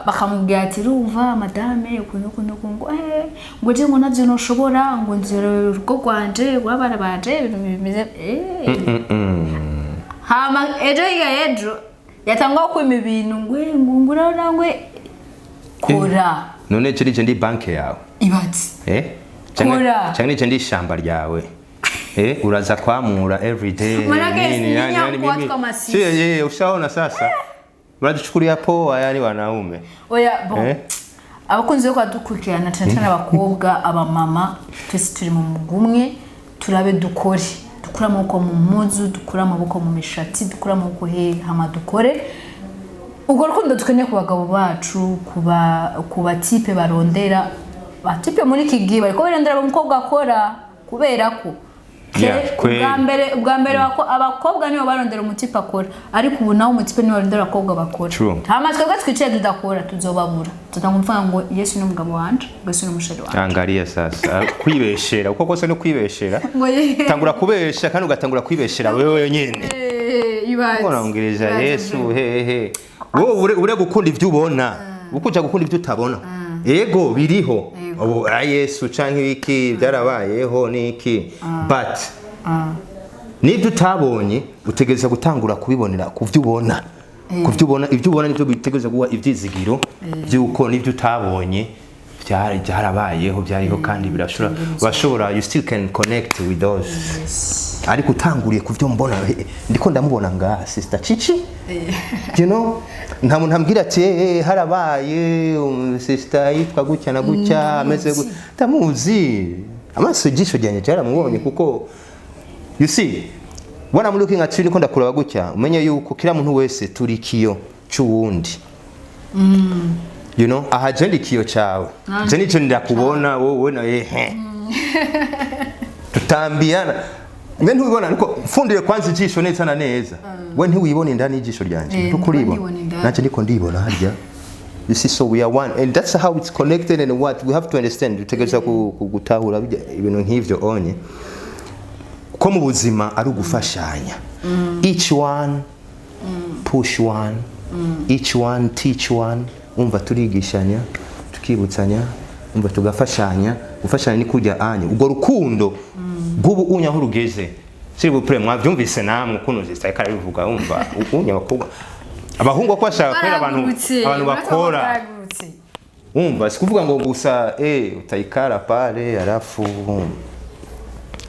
bakamubwira ati urumva madame ukuntu ukuntu ukuntu, ngo ngo je ngo navyo noshobora, ngo nzira urugo rwanje rw'abana banje ibintu bimeze. Hama ejo hirya y'ejo Yatangwa kwima ibintu ngwe ngungura ngwe kora. None je ndi banke yawe? Ibatse. Eh? Kora. Canke je ndi ishamba ryawe? Eh, uraza kwamura every day. Manake nini, si yani, yani kuwa mimi- kama sisi. Si, ushaona sasa. Unajichukulia poa yani wanaume. Oya, bon. Eh? Abakunzi bo kwadukurikirana, cyane cyane abakobwa, abamama, twese turi mu mugwi umwe. Turabe dukore, dukure amaboko mu mpuzu, dukure amaboko mu mishatsi, dukure amaboko he, hama dukore. Urwo rukundo dukeneye ku bagabo bacu, ku batipe barondera. Batipe muri iki gihe bariko barondera umukobwa akora, kubera ko Yeah, kweli. Ubwa mbere abakobwa nibo barondera umutipe akora, ariko ubu nawe umutipe niwe barondera abakobwa bakora. True. Hama twebwe twicaye tudakora tuzobabura, tutanga mvuga ngo Yesu ni umugabo wanje, ngo Yesu ni umusheri wanje. Angalia sasa. Kwibeshera. Uko kose no kwibeshera. Ngo Tangura kubesha kandi ugatangura kwibeshera wewe nyene. Ibaze. Unaongeleza Ibaze. Yesu hehe. Wowe ure gukunda ivyo ubona. Ukuja gukunda ivyo utabona. Ego, biriho. Ubu Yesu canke iki byarabayeho niki. But nibyo utabonye utegereza gutangura kubibonera ku byo ubona. Ku byo ubona, ibyo ubona nibyo bitegereza guha ibyizigiro by'uko nibyo utabonye byari byarabayeho, byariho, kandi birashobora, urashobora, you still can connect with those. Ariko utanguriye ku byo mbona, ndiko ndamubona ngaha sister Chichi, nta muntu ambwira ati harabaye sister yitwa gutya na gutya, ameze gutya. Ndamuzi amaso, ijisho ryanjye ryaramubonye, kuko you see, when I'm looking at you, niko ndakuraba gutya, umenye yuko kila muntu wese turi kiyo c'uwundi. Aha je ndi kiyo cawe, je nico ndakubona wowe na ehe tutambiana. Mbe ntiwibona? Ariko mfundire kwanza ijisho neza na neza, we ntiwibona indani y'ijisho ryanje? Eh, ntukuribona? ndibona indani. Nanje ndiko ndibona harya. You see, so we are one and that's how it's connected, and what we have to understand, dutegereza gutahura ibintu nk'ivyo onye ko mu buzima ari ugufashanya, each one push one, each one teach one. Umva, turigishanya, tukibutsanya, umva, tugafashanya. Gufashanya ni kurya anye ubwo rukundo rw'ubu unya aho rugeze. S'il vous plaît, mwavyumvise namwe ukuntu zisitari karabivuga. Umva, unya abakobwa, abahungu ko bashaka kubera abantu Baragurutse, abantu bakora. Baragurutse. Umva, sikuvuga ngo gusa utaikara pale alafu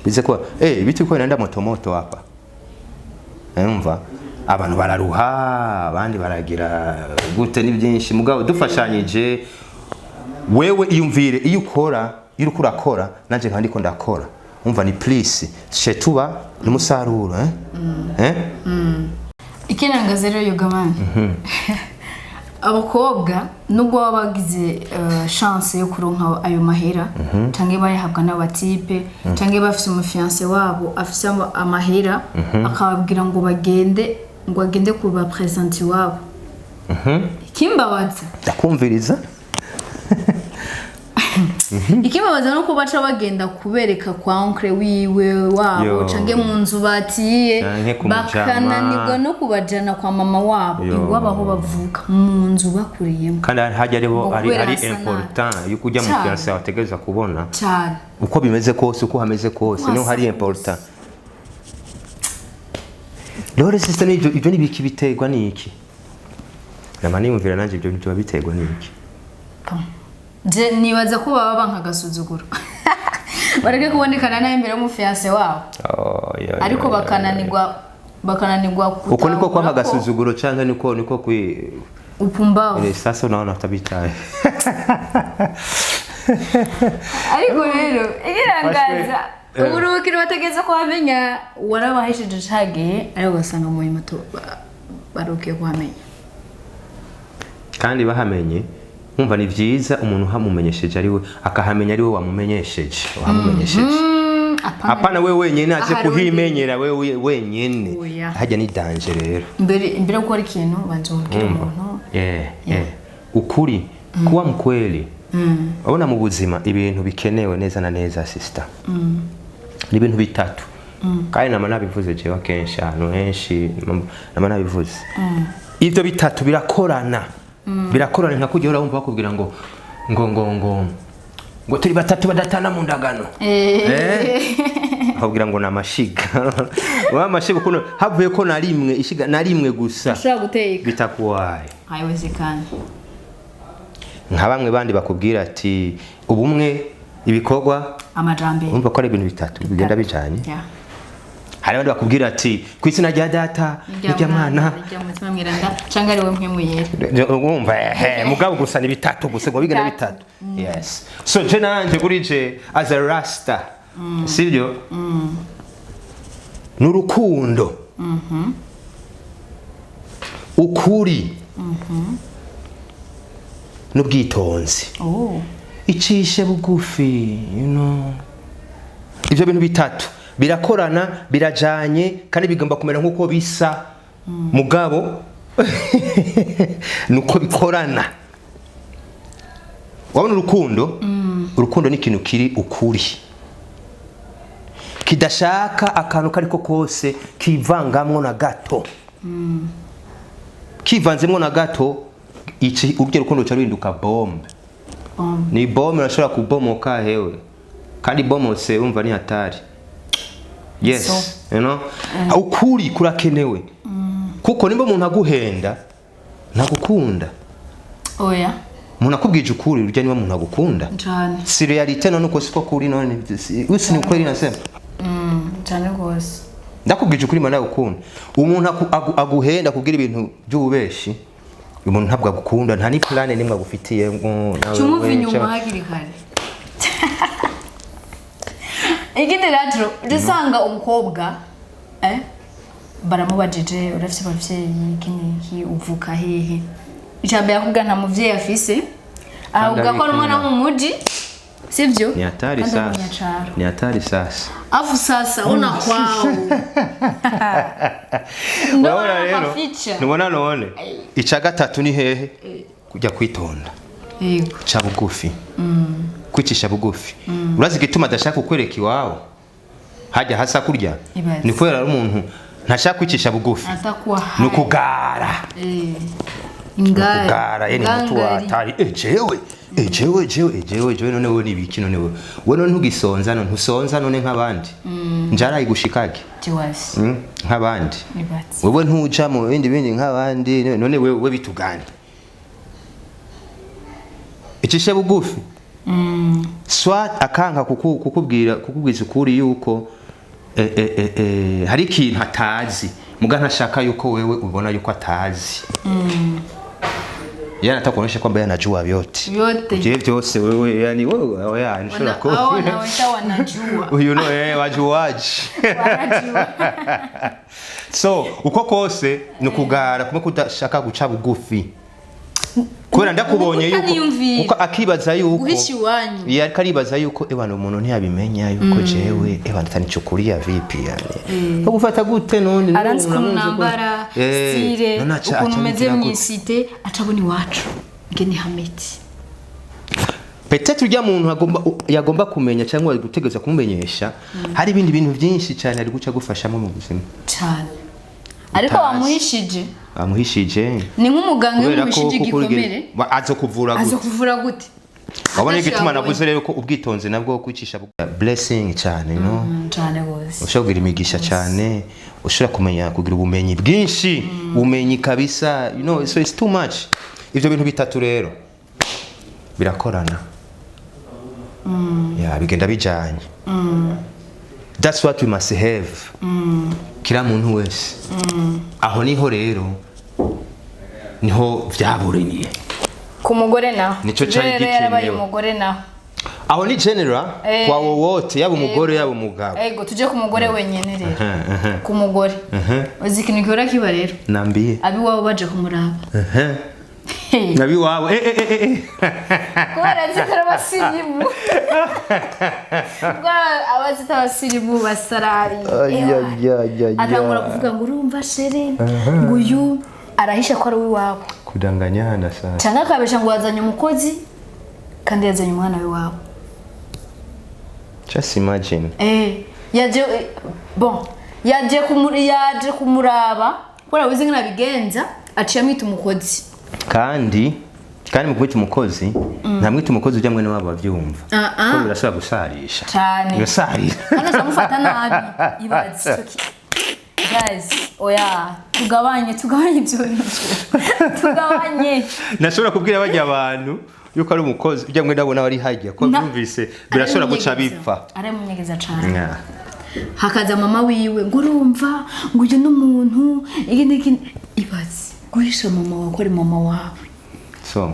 bize kuwa vitu kwa inaenda moto moto hapa. Umva, abantu bararuha, abandi baragira gute, ni byinshi, mugabo dufashanyije. Wewe iyumvire, iyo ukora, iyo uriko urakora, nanje nkaba ndiko ndakora, umva, ni plus she tuba n'umusaruro, eh? Eh? Ikinangaza rero, yogamani, abakobwa nubwo baba bagize chance yo kuronka ayo mahera, canke bayahabwa n'abatipe, canke bafise umufiancé wabo afise amahera, akababwira ngo bagende, ngo agende kubapresenta iwabo, ikimbabaza Ndakumviriza. Ikimbabaza nuko baca bagenda kubereka kwa oncle wiwe wabo Yo. canke mu nzu batiye, Canke ku mujama. bakananirwa no kubajana kwa mama wabo, Yo. iwabo aho bavuka, mu nzu bakuriyemo. Kandi hajya aribo Ngo ari kubera ari hasa nabi. important yuko ujya mu Cane. fiancé wategereza kubona Cyane. uko bimeze kose, uko hameze kose, Uko niho hasa hari kose. important. Rero sister, n'ibyo ibyo ni biki biterwa n'iki? Nama niyumvira nanjye, ibyo biba biterwa n'iki? Je nibaza ko baba banka agasuzuguro, bareke kubonekana nawe imbere y'umufiancé wabo. Oh, yo, Ariko yo, yo, bakananirwa uko niko kwanga gutahura ko agasuzuguro canke niko kwi upumbavu. Sasa unaona utabitaye. Ariko rero igirangaza Eh. uburuhukiro bategeza ko bamenya warabahesheje cagihe, ariko ugasanga mu nyuma barukiye kuhamenya. Kandi bahamenye, nkumva ni byiza umuntu uhamumenyesheje ari we akahamenya, ari we wamumenyesheje. Apana. Apana we wenyene aje Ahari kuhimenyera we wenyene. Oya. Hajya ni danger rero. Imbere yo gukora ikintu, banza umubwire umuntu. Yeah. Ukuri, kuba mkweli. Urabona, mu buzima ibintu bikenewe neza na neza, sister, ni ibintu bitatu, kandi nama nabivuze jewe kenshi, ahantu henshi nama nabivuze. Ivyo bitatu birakorana, birakorana nka kujya urumva bakubwira ngo turi batatu badatana mu ndagano. Eh? Akabwira ngo ni amashiga wa amashiga, ukuntu havuye ko na rimwe ishiga na rimwe gusa Ushobora guteka. Bitakuwaye. Haiwezekani. Nka bamwe bandi bakubwira ati ubumwe, ibikorwa, amajambere. Urumva ko ari ibintu bitatu bigenda bijanye. Hari abandi bakubwira ati ku izina rya data n'irya mwana n'irya mutima mweranda canke ari we mpwemu yera. Urumva, ehe, mugabo gusa ni bitatu gusa ngo bigenda bitatu. Yes, so je nanje kuri je as a rasta, sibyo, ni urukundo, ukuri n'ubwitonzi. Oh. Icishe bugufi. Ibyo bintu bitatu birakorana, birajanye kandi bigomba kumera nk'uko bisa, mugabo nuko bikorana. Wabona urukundo, urukundo ni ikintu kiri ukuri, kidashaka akantu kariko kose kivangamwo na gato. Kivanzemwo na gato, iki uryo rukundo ruca ruhinduka bombe. Bombe. Ni bombe, urashobora kubomoka hewe, kandi bomotse umva ni hatari. Yes. So. Ukuri kurakenewe, kuko nimba umuntu aguhenda ntagukunda. Oya. Umuntu akubwije ukuri, urya niba umuntu agukunda. Cane. Si réalité none, uko siko kuri none, usi ni ukweli nasema. Cane rwose. Ndakubwije ukuri, mana agukunda. Umuntu aguhenda akubwira ibintu by'ububeshi, umuntu ntabwo agukunda, nta ni plan nimwe agufitiye ngo nawe Cumuva we, inyuma hakiri kare. Ikindi rero, ujya usanga umukobwa baramubajije: urafite abavyeyi, iki n'iki, uvuka hehe? Icambere akubwira nta muvyeyi afise, ahubwo ko ari umwana wo mu muji, sivyo? Ni hatari. Kandi ari Sasa umunyacaro. Ni hatari sasa. Afu sasa una kwao. Urabona rero, Amaficha. ntubona none ica gatatu ni hehe? Kujya kwitonda. Yego. Ca bugufi, kwicisha bugufi. Urazi igituma adashaka kukwereka iwawe hajya hasa kurya? Ibaze. Ni kubera ari umuntu ntashaka kwicisha bugufi. Atakuwa. Ni ukugara. Ingari. Kugara yene mutu wa hatari. Jewe, jewe, jewe, jewe, jewe, none wewe nibiki? None wewe, wewe none ntugisonza, none ntusonza, none nk'abandi njara igushikage? Jiwasi. Nk'abandi Ibaze. wewe ntuja mu bindi nk'abandi, none wewe, wewe bitugane icishe bugufi. Soit akanka kukubwira, kukubwiza ukuri yuko hari ikintu atazi, muga ntashaka yuko wewe ubona yuko atazi. Yeye anataka kuonyesha kwamba yeye anajua vyote. Vyote. Je vyose wewe, yani wewe oya nshobora ko Hao wanaoita wanajua. You know, wajuaji. Wanajua. So uko kose ni ukugara kumwe kudashaka guca bugufi, kubera ndakubonye yuko Kutaniyumvira. kuko akibaza yuko Guhisha iwanyu. Iya, ariko aribaza yuko ebana umuntu ntiyabimenya yuko jewe ebana atanichukulia vipi, yani bagufata gute none? Aranzi ukuntu Uramuzi ko- nambara, style, none ukuntu aca meze abigira gute? mw'isite, acabona iwacu ngene hameti. Peut-être urya muntu agomba yagomba kumenya cyangwa ari gutegereza kumumenyesha, hari ibindi bintu byinshi cyane ari guca gufashamo mu buzima. Cane, ariko Utazi. wamuhishije. Amuhishije. Ni nk'umuganga iyo Kubera ko umuhishije kuko igikomere, azo kuvura aza gute? kuvura gute? Wabona igituma Adashobora. navuze rero ko ubwitonzi nabwo kwicisha blessing cyane, no? Cane gose. Ushobora kugira imigisha cyane, ushobora kumenya kugira ubumenyi bwinshi, ubumenyi kabisa. So it's too much. Ibyo bintu bitatu rero birakorana, yeah, bigenda bijanye. That's what we must have, kila muntu wese. Aho niho rero niho vyaburiniye. Ku mugore naho. Nico cari Rero yarabaye gikenewe. umugore naho. Aho ni general kwa wowote, yaba umugore yaba umugabo. Ego, tuje ku mugore wenyene rero. Ku mugore, uzi ikintu gihora kiba rero? Nambiye. Abiwabo baje kumuraba. Nabiwawe, Kubera zitari abasirimu, kubera abazita abasirimu basarari. Ay, ay, ay, ay, Atangura ay. kuvuga ngo urumva chéri, ngo uyu arahisha ko ari uw'iwabo. Kudanganyana sasa. Cyangwa akabesha ngo yazanye umukozi kandi yazanye umwana w'iwabo. Just imagine. Yaje, bon, yaje kumuraba kubera wize ngena bigenza, aciye amwita umukozi. Kandi Kandi mu kwita umukozi, ntamwita umukozi ujya mwene wabo bavyumva, Ah, ah. ko birashobora gusarisha. Cane. Birasarira. Hano uramufata nabi. Ibaze ico guys, oya, tugabanye, tugabanye ibyo bintu, tugabanye. Nashobora kubwira bajya abantu yuko ari umukozi ujya mwene wabo nawe ari hajya ko byumvise, birashobora guca bipfa. Aramunyegeza cane. Yeah. Hakaza mama wiwe ngo urumva ngo uyu ni umuntu iki n'iki. Ibaze guhisha mama wawe ko ari mama wawe. So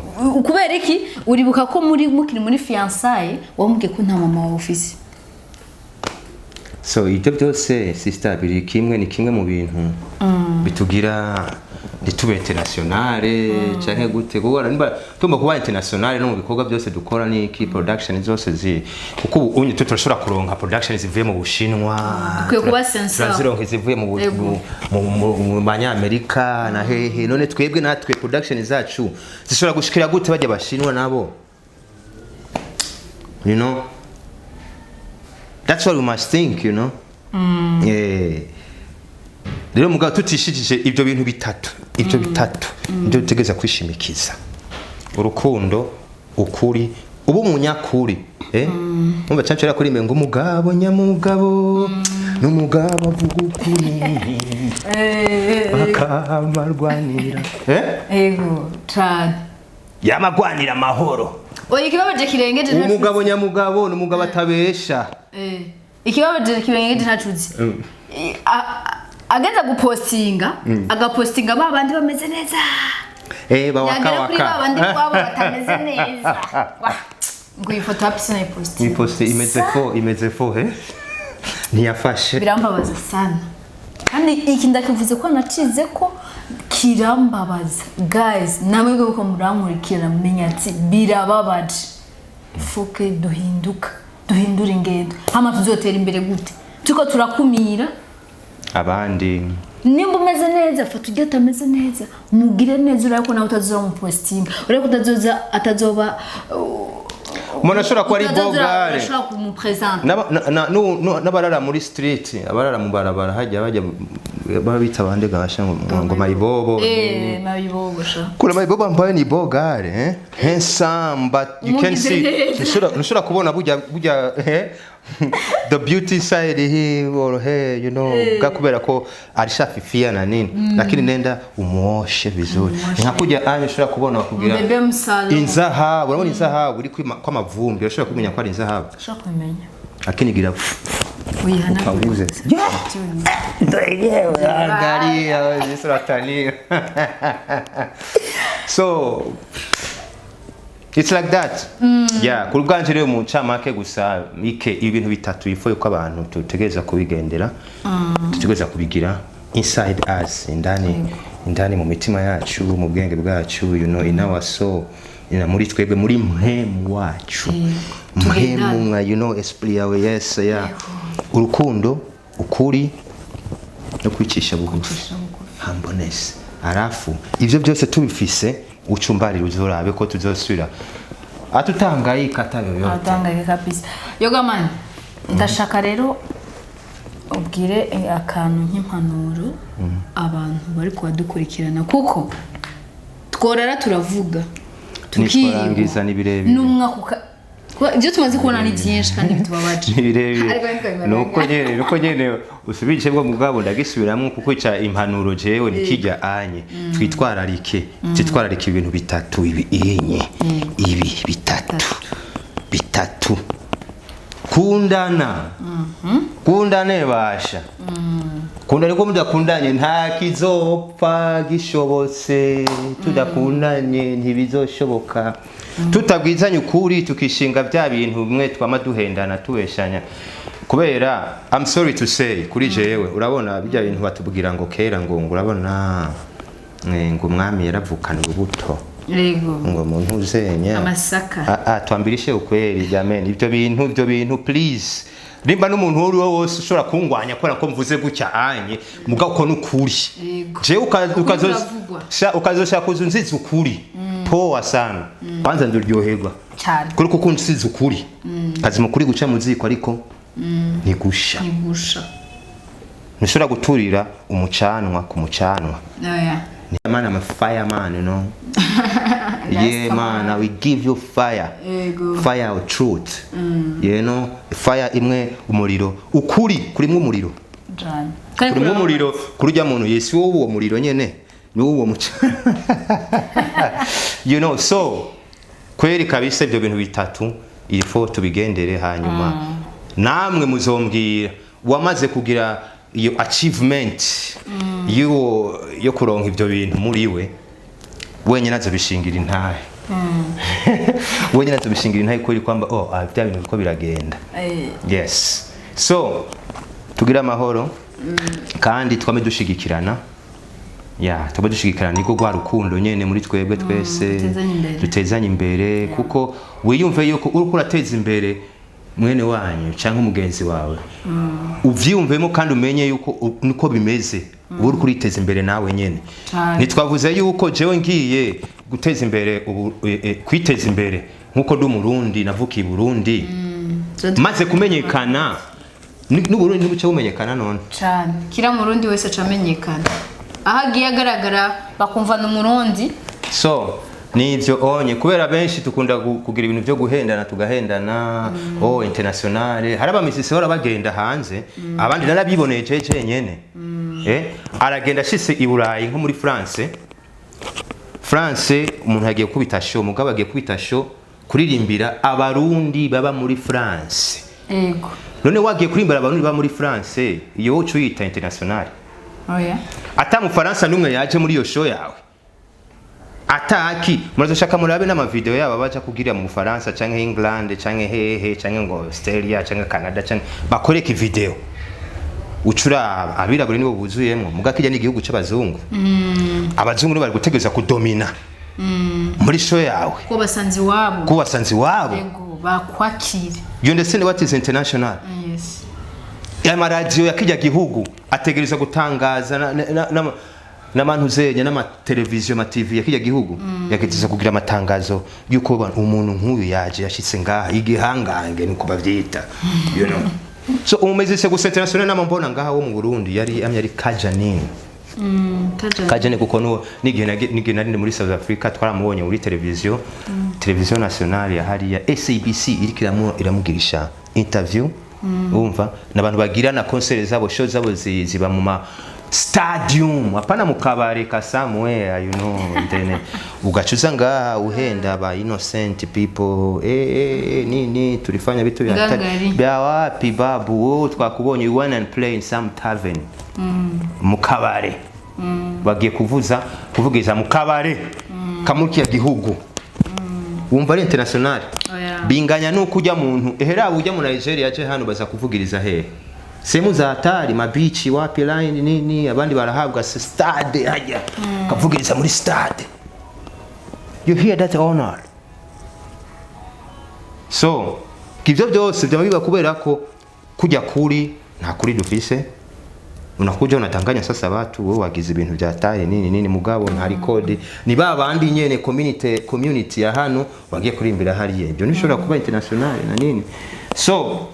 Kubera iki? Uribuka ko muri mukiri muri fiançailles wamubwiye ko nta mama wawe ufise. So ibyo byose, sister, biri kimwe, ni kimwe mu bintu bitugira ntitube internationale canke gute, kuko nimba tugomba kuba internationale no mu bikorwa byose dukora n'iki, production zose zi, kuko ubu unye turashobora kuronka production zivuye mu Bushinwa. Dukwiye kuba sincere. Turazironka izivuye mu mu Banyamerika na hehe. None twebwe natwe production zacu zishobora gushikira gute bajya Bashinwa nabo? You know, that's what we must think. Rero mugabo tutishikije ibyo bintu bitatu, ibyo bitatu nibyo dutegereza kwishimikiza: urukundo, ukuri, uba umunyakuri, eh. Umva cyacu kuri ngo umugabo nyamugabo n'umugabo avuga ukuri akamarwanira, eh. Ego cane. Yamagwanira amahoro. Oya, ikibabaje kirengeje Umugabo nyamugabo ni umugabo atabesha. Ikibabaje kirengeje ntacuzi. Ageza gupostinga, agapostinga ba bandi bameze neza. Bawaka. Yagera kuri ba bandi Waka. kwabo batameze neza. Wah, ngo iyi foto hapi sinayipostinga. Iposte imeze fo, imeze fo, eh, ntiyafashe. Birambabaza sana. Kandi iki ndakivuze ko nacize ko kirambabaza. Guys, namwe ko murankurikira, menya ati birababaje. Fuke duhinduka, duhindura ingendo. Hama tuzotera imbere gute turiko turakumira abandi? Nimba umeze neza, fata ujya atameze neza, mugire neza. Urebe ko nawe utazoza mupostinga, urebe ko utazoza atazoba Umuntu ashobora kuba ari bogare. Urashobora kumupresenta. N'abarara muri street, abarara mu barabara hajya bajya babita abandi gasha ngo mayibobo. Eh, mayibobo sha. Kuna mayibobo ambayo ni bogare, eh, handsome, but you can Umugize see neza. Ntushobora kubona burya burya, eh, the beauty side him or her bwa kubera ko alishafifia na nini, lakini nenda umuoshe vizuri, nka kujya anya ushobora kubona kugira Bebe msalo. Inzahabu, urabona inzahabu iri kw'amavumbi, urashobora kumenya ko ari inzahabu? Ushobora kubimenya. Lakini gira Uyihanagura. Upanguze. Ndio angalia jinsi watania. So it's like that, yeah. Ku bwanje rero, mu ncamake gusa ike, ibintu bitatu bifuye ko abantu tutegereza kubigendera, tutegereza kubigira inside us, indani indani mu mitima yacu, mu bwenge bwacu, in our soul, ina muri twebwe, muri mpemu wacu, mpemu mwa esprit yawe, yes, yeah. Urukundo, ukuri no kwicisha bugufi, humbleness. Alafu ivyo byose tubifise, ucumbarira uzorabe ko tuzosubira atutangayika ata yoyote. Atangayika kabisa. Yoga man, ndashaka rero ubwire akantu nk'impanuro abantu bari kubadukurikirana, kuko tworara turavuga Nitwarangiza ni birebire. N'umwaka ibyo tumaze kubona ni byinshi kandi bitubabaje. Ni birebire. Ariko niko. Nuko nyene usubije bwo mugabo ndagisubiramo, kuko ica impanuro jewe nikijya anye twitwararike, twitwararike ibintu bitatu ibi inye, ibi bitatu bitatu: kundana, kundane basha, kundane, ko mudakundanye nta kizopfa gishobotse, tudakundanye ntibizoshoboka, tutabwizanye ukuri, tukishinga bya bintu bimwe twama duhendana, tubeshanya. Kubera I'm sorry to say, kuri jewe urabona bijya bintu batubwira ngo kera ngo urabona, ngo umwami yaravukana urubuto ngo muntu uzenya Amasaka. Ah, ah, twambirishe ukweli jameni, ibyo bintu please, nimba n'umuntu uwo ari we wose ushobora kungwanya kubera ko mvuze gutya anye, mugabo ko n'ukuri. Jewe Ukuri kuravugwa. Ukazoshaka kuza unziza ukuri, poa sana, kwanza nduryoherwa Cyane. kuri kuko unsize ukuri, kazima ukuri guca mu ziko ariko ntigusha. Ntigusha. Ntushobora guturira umucanwa ku mucanwa. Oya. Man, I'm a fireman. Yeah man, we give you fire. Yego. Fire of truth, fire imwe, umuriro, ukuri kurimwo umuriro. Jane. Kurimwo umuriro kuri ujya muntu Yesu, wowe uwo muriro nyene ni wowe uwo muca. So kweri kabisa, ibyo bintu bitatu il faut tubigendere. Hanyuma namwe muzombwira wamaze kugira iyo achievement yo kuronka ibyo bintu muri we wenyine, azobishingira intahe wenyine, azobishingira intahe kweri kwamba oh, bya bintu biko biragenda. Yes, so tugire amahoro kandi twame dushigikirana, ya twame dushigikirana, niko rwa rukundo nyene muri twebwe twese. Dutezanye imbere. Dutezanye imbere, kuko wiyumve yuko uriko urateza imbere mwene wanyu cyangwa umugenzi wawe, uvyiyumvemo kandi umenye yuko niko bimeze, uba uriko uriteza imbere nawe nyene. Cane. Ntitwavuze yuko jewe ngiye guteza imbere ubu, kwiteza imbere nkuko ndi Umurundi, navukiye i Burundi, maze kumenyekana n'Uburundi ntibuce bumenyekana none? Cane, kira Murundi wese acamenyekana aho agiye agaragara, bakumva ni Umurundi. So nivyo onye, kubera benshi dukunda kugira ibintu byo guhendana, tugahendana, oh, internationale. Hari abamisisi bahora bagenda hanze, abandi narabiboneye jeje nyene, aragenda ashitse i Burayi, nko muri France, umuntu yagiye kubita show, mugabo agiye kubita show kuririmbira Abarundi baba muri France. None wagiye kurimbira Abarundi baba muri France, iyo wowe uca uyita international? Oya. Ata Mufaransa n'umwe yaje muri iyo show yawe, ataki murazoshaka murabe n'amavideo yabo baja kugira mu Bufaransa canke England canke hehe canke ngo Australia canke Canada canke bakoreka video, ucuraba abirabure nibo buzuyemwo. Muga kijya n'igihugu c'abazungu, abazungu nibo bari gutegereza kudomina muri show yawe. Ko basanze iwabo. Ko basanze iwabo. Yego, bakwakire. You understand what is international? Yes. Amaradiyo ya kijya gihugu ategereza gutangaza n'abantu zenya n'amateleviziyo, ama TV ya kijya gihugu yagerageza kugira amatangazo y'uko umuntu nk'uyu yaje, yashitse ngaha, igihangange niko bavyita. So umumezise gusa international nama mbona ngaha wo mu Burundi yari amye ari Kajanine. Kajani. Kajane, kuko nuwo n'igihe n'igihe nari ndi muri South Africa twaramubonye muri televiziyo nationale ya hariya, SABC, iriko iramugirisha interview. Umva n'abantu bagira na concert zabo, show zabo ziba mu ma stadium, hapana mu kabare ka somewhere. Then ugacuza ngaha uhenda ba innocent people, nini tulifanya vitu vya Ngangari. Bya wapi babu? Wowe twakubonye, you went and play in some tavern, mu kabare. Bagiye kuvuza, kuvugiza mu kabare kamukiya gihugu, wumva ari international? Oya. Binganya nuko ujya muntu ehera ujya mu Nigeria aje hano, baza kuvugiriza hehe? Sehemu za hatari, mabichi, wapi, line nini, abandi barahabwa stade hajya kavugiriza muri stade. You hear that honor? So ibyo byose byaba biba kubera ko kujya kuri nta kuri dufise. Unakuja unatanganya sasa watu, wewe wagize ibintu vya taye nini nini, mugabo nta record, ni ba bandi nyene community ya hano wagiye kurimbira hariya. Ibyo ntibishobora kuba international na nini. So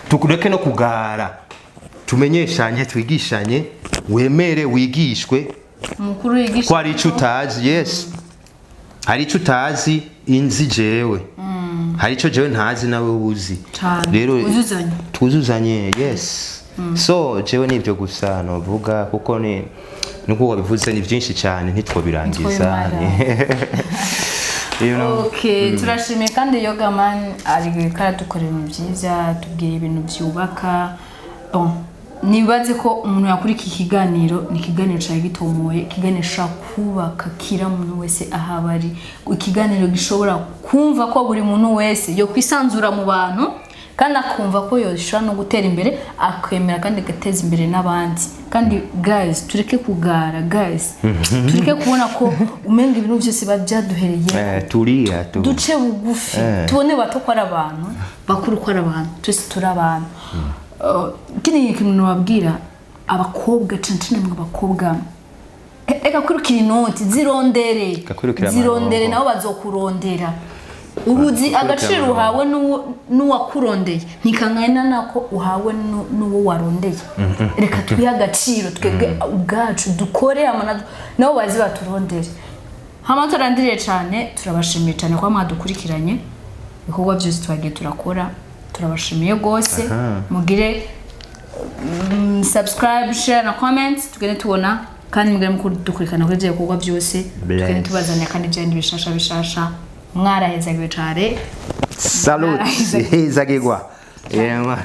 tukureke no kugara, tumenyeshanye, twigishanye, wemere wigishwe. Umukuru yigisha. Ko hari icyo utazi. Yes, hari icyo utazi inzi jewe, hari icyo jewe ntazi nawe uzi. Cane. Rero Twuzuzanye. Twuzuzanye, yes. So jewe nibyo gusa novuga, kuko ni nuko wabivuze, ni byinshi cyane, ntitwobirangiza. Ntitwobimara. You know? Okay, turashimiye kandi Yoga Man ari karadukorera ibintu byiza, tubwira ibintu byubaka. Bon, nibaze ko umuntu yakora iki kiganiro, ni ikiganiro cyari gitomoye, ikiganiro gishobora kubaka kira muntu wese aho aba ari, ikiganiro gishobora kumva ko buri muntu wese yo kwisanzura mu bantu, kandi akumva ko yoshobora no gutera imbere, akemera kandi agateza imbere n'abandi. Kandi guys, tureke kugara. Guys, tureke kubona ko umenga ibintu byose biba byaduhereye. Tulia tu. Duce bugufi, tubone bato ko ari abantu, bakuru ko ari abantu, twese turi abantu. Ikindi kintu nababwira abakobwa, cane cane mwe abakobwa, reka kwirukira inoti, zirondere. Reka kwirukira Zirondere. amaronko. Nabo bazokurondera. Ubuzi agaciro amaronko. uhawe n'uwakurondeye ntikangana nako uhawe n'uwo warondeye. Reka twihe agaciro twebwe ubwacu, dukore amana, nabo bazi baturondere. Hama turandiriye cyane, turabashimiye cyane kuba mwadukurikiranye ibikorwa byose twagiye turakora. Turabashimiye rwose. Mugire subscribe, share na comment, tugende tubona kandi mugire mudukurikirana kuri ibyo bikorwa byose tugende Bless. tubazanira kandi byandi bishasha bishasha. Mwarahezagiwe cyane. Salute, hezagirwa. Yeah, man.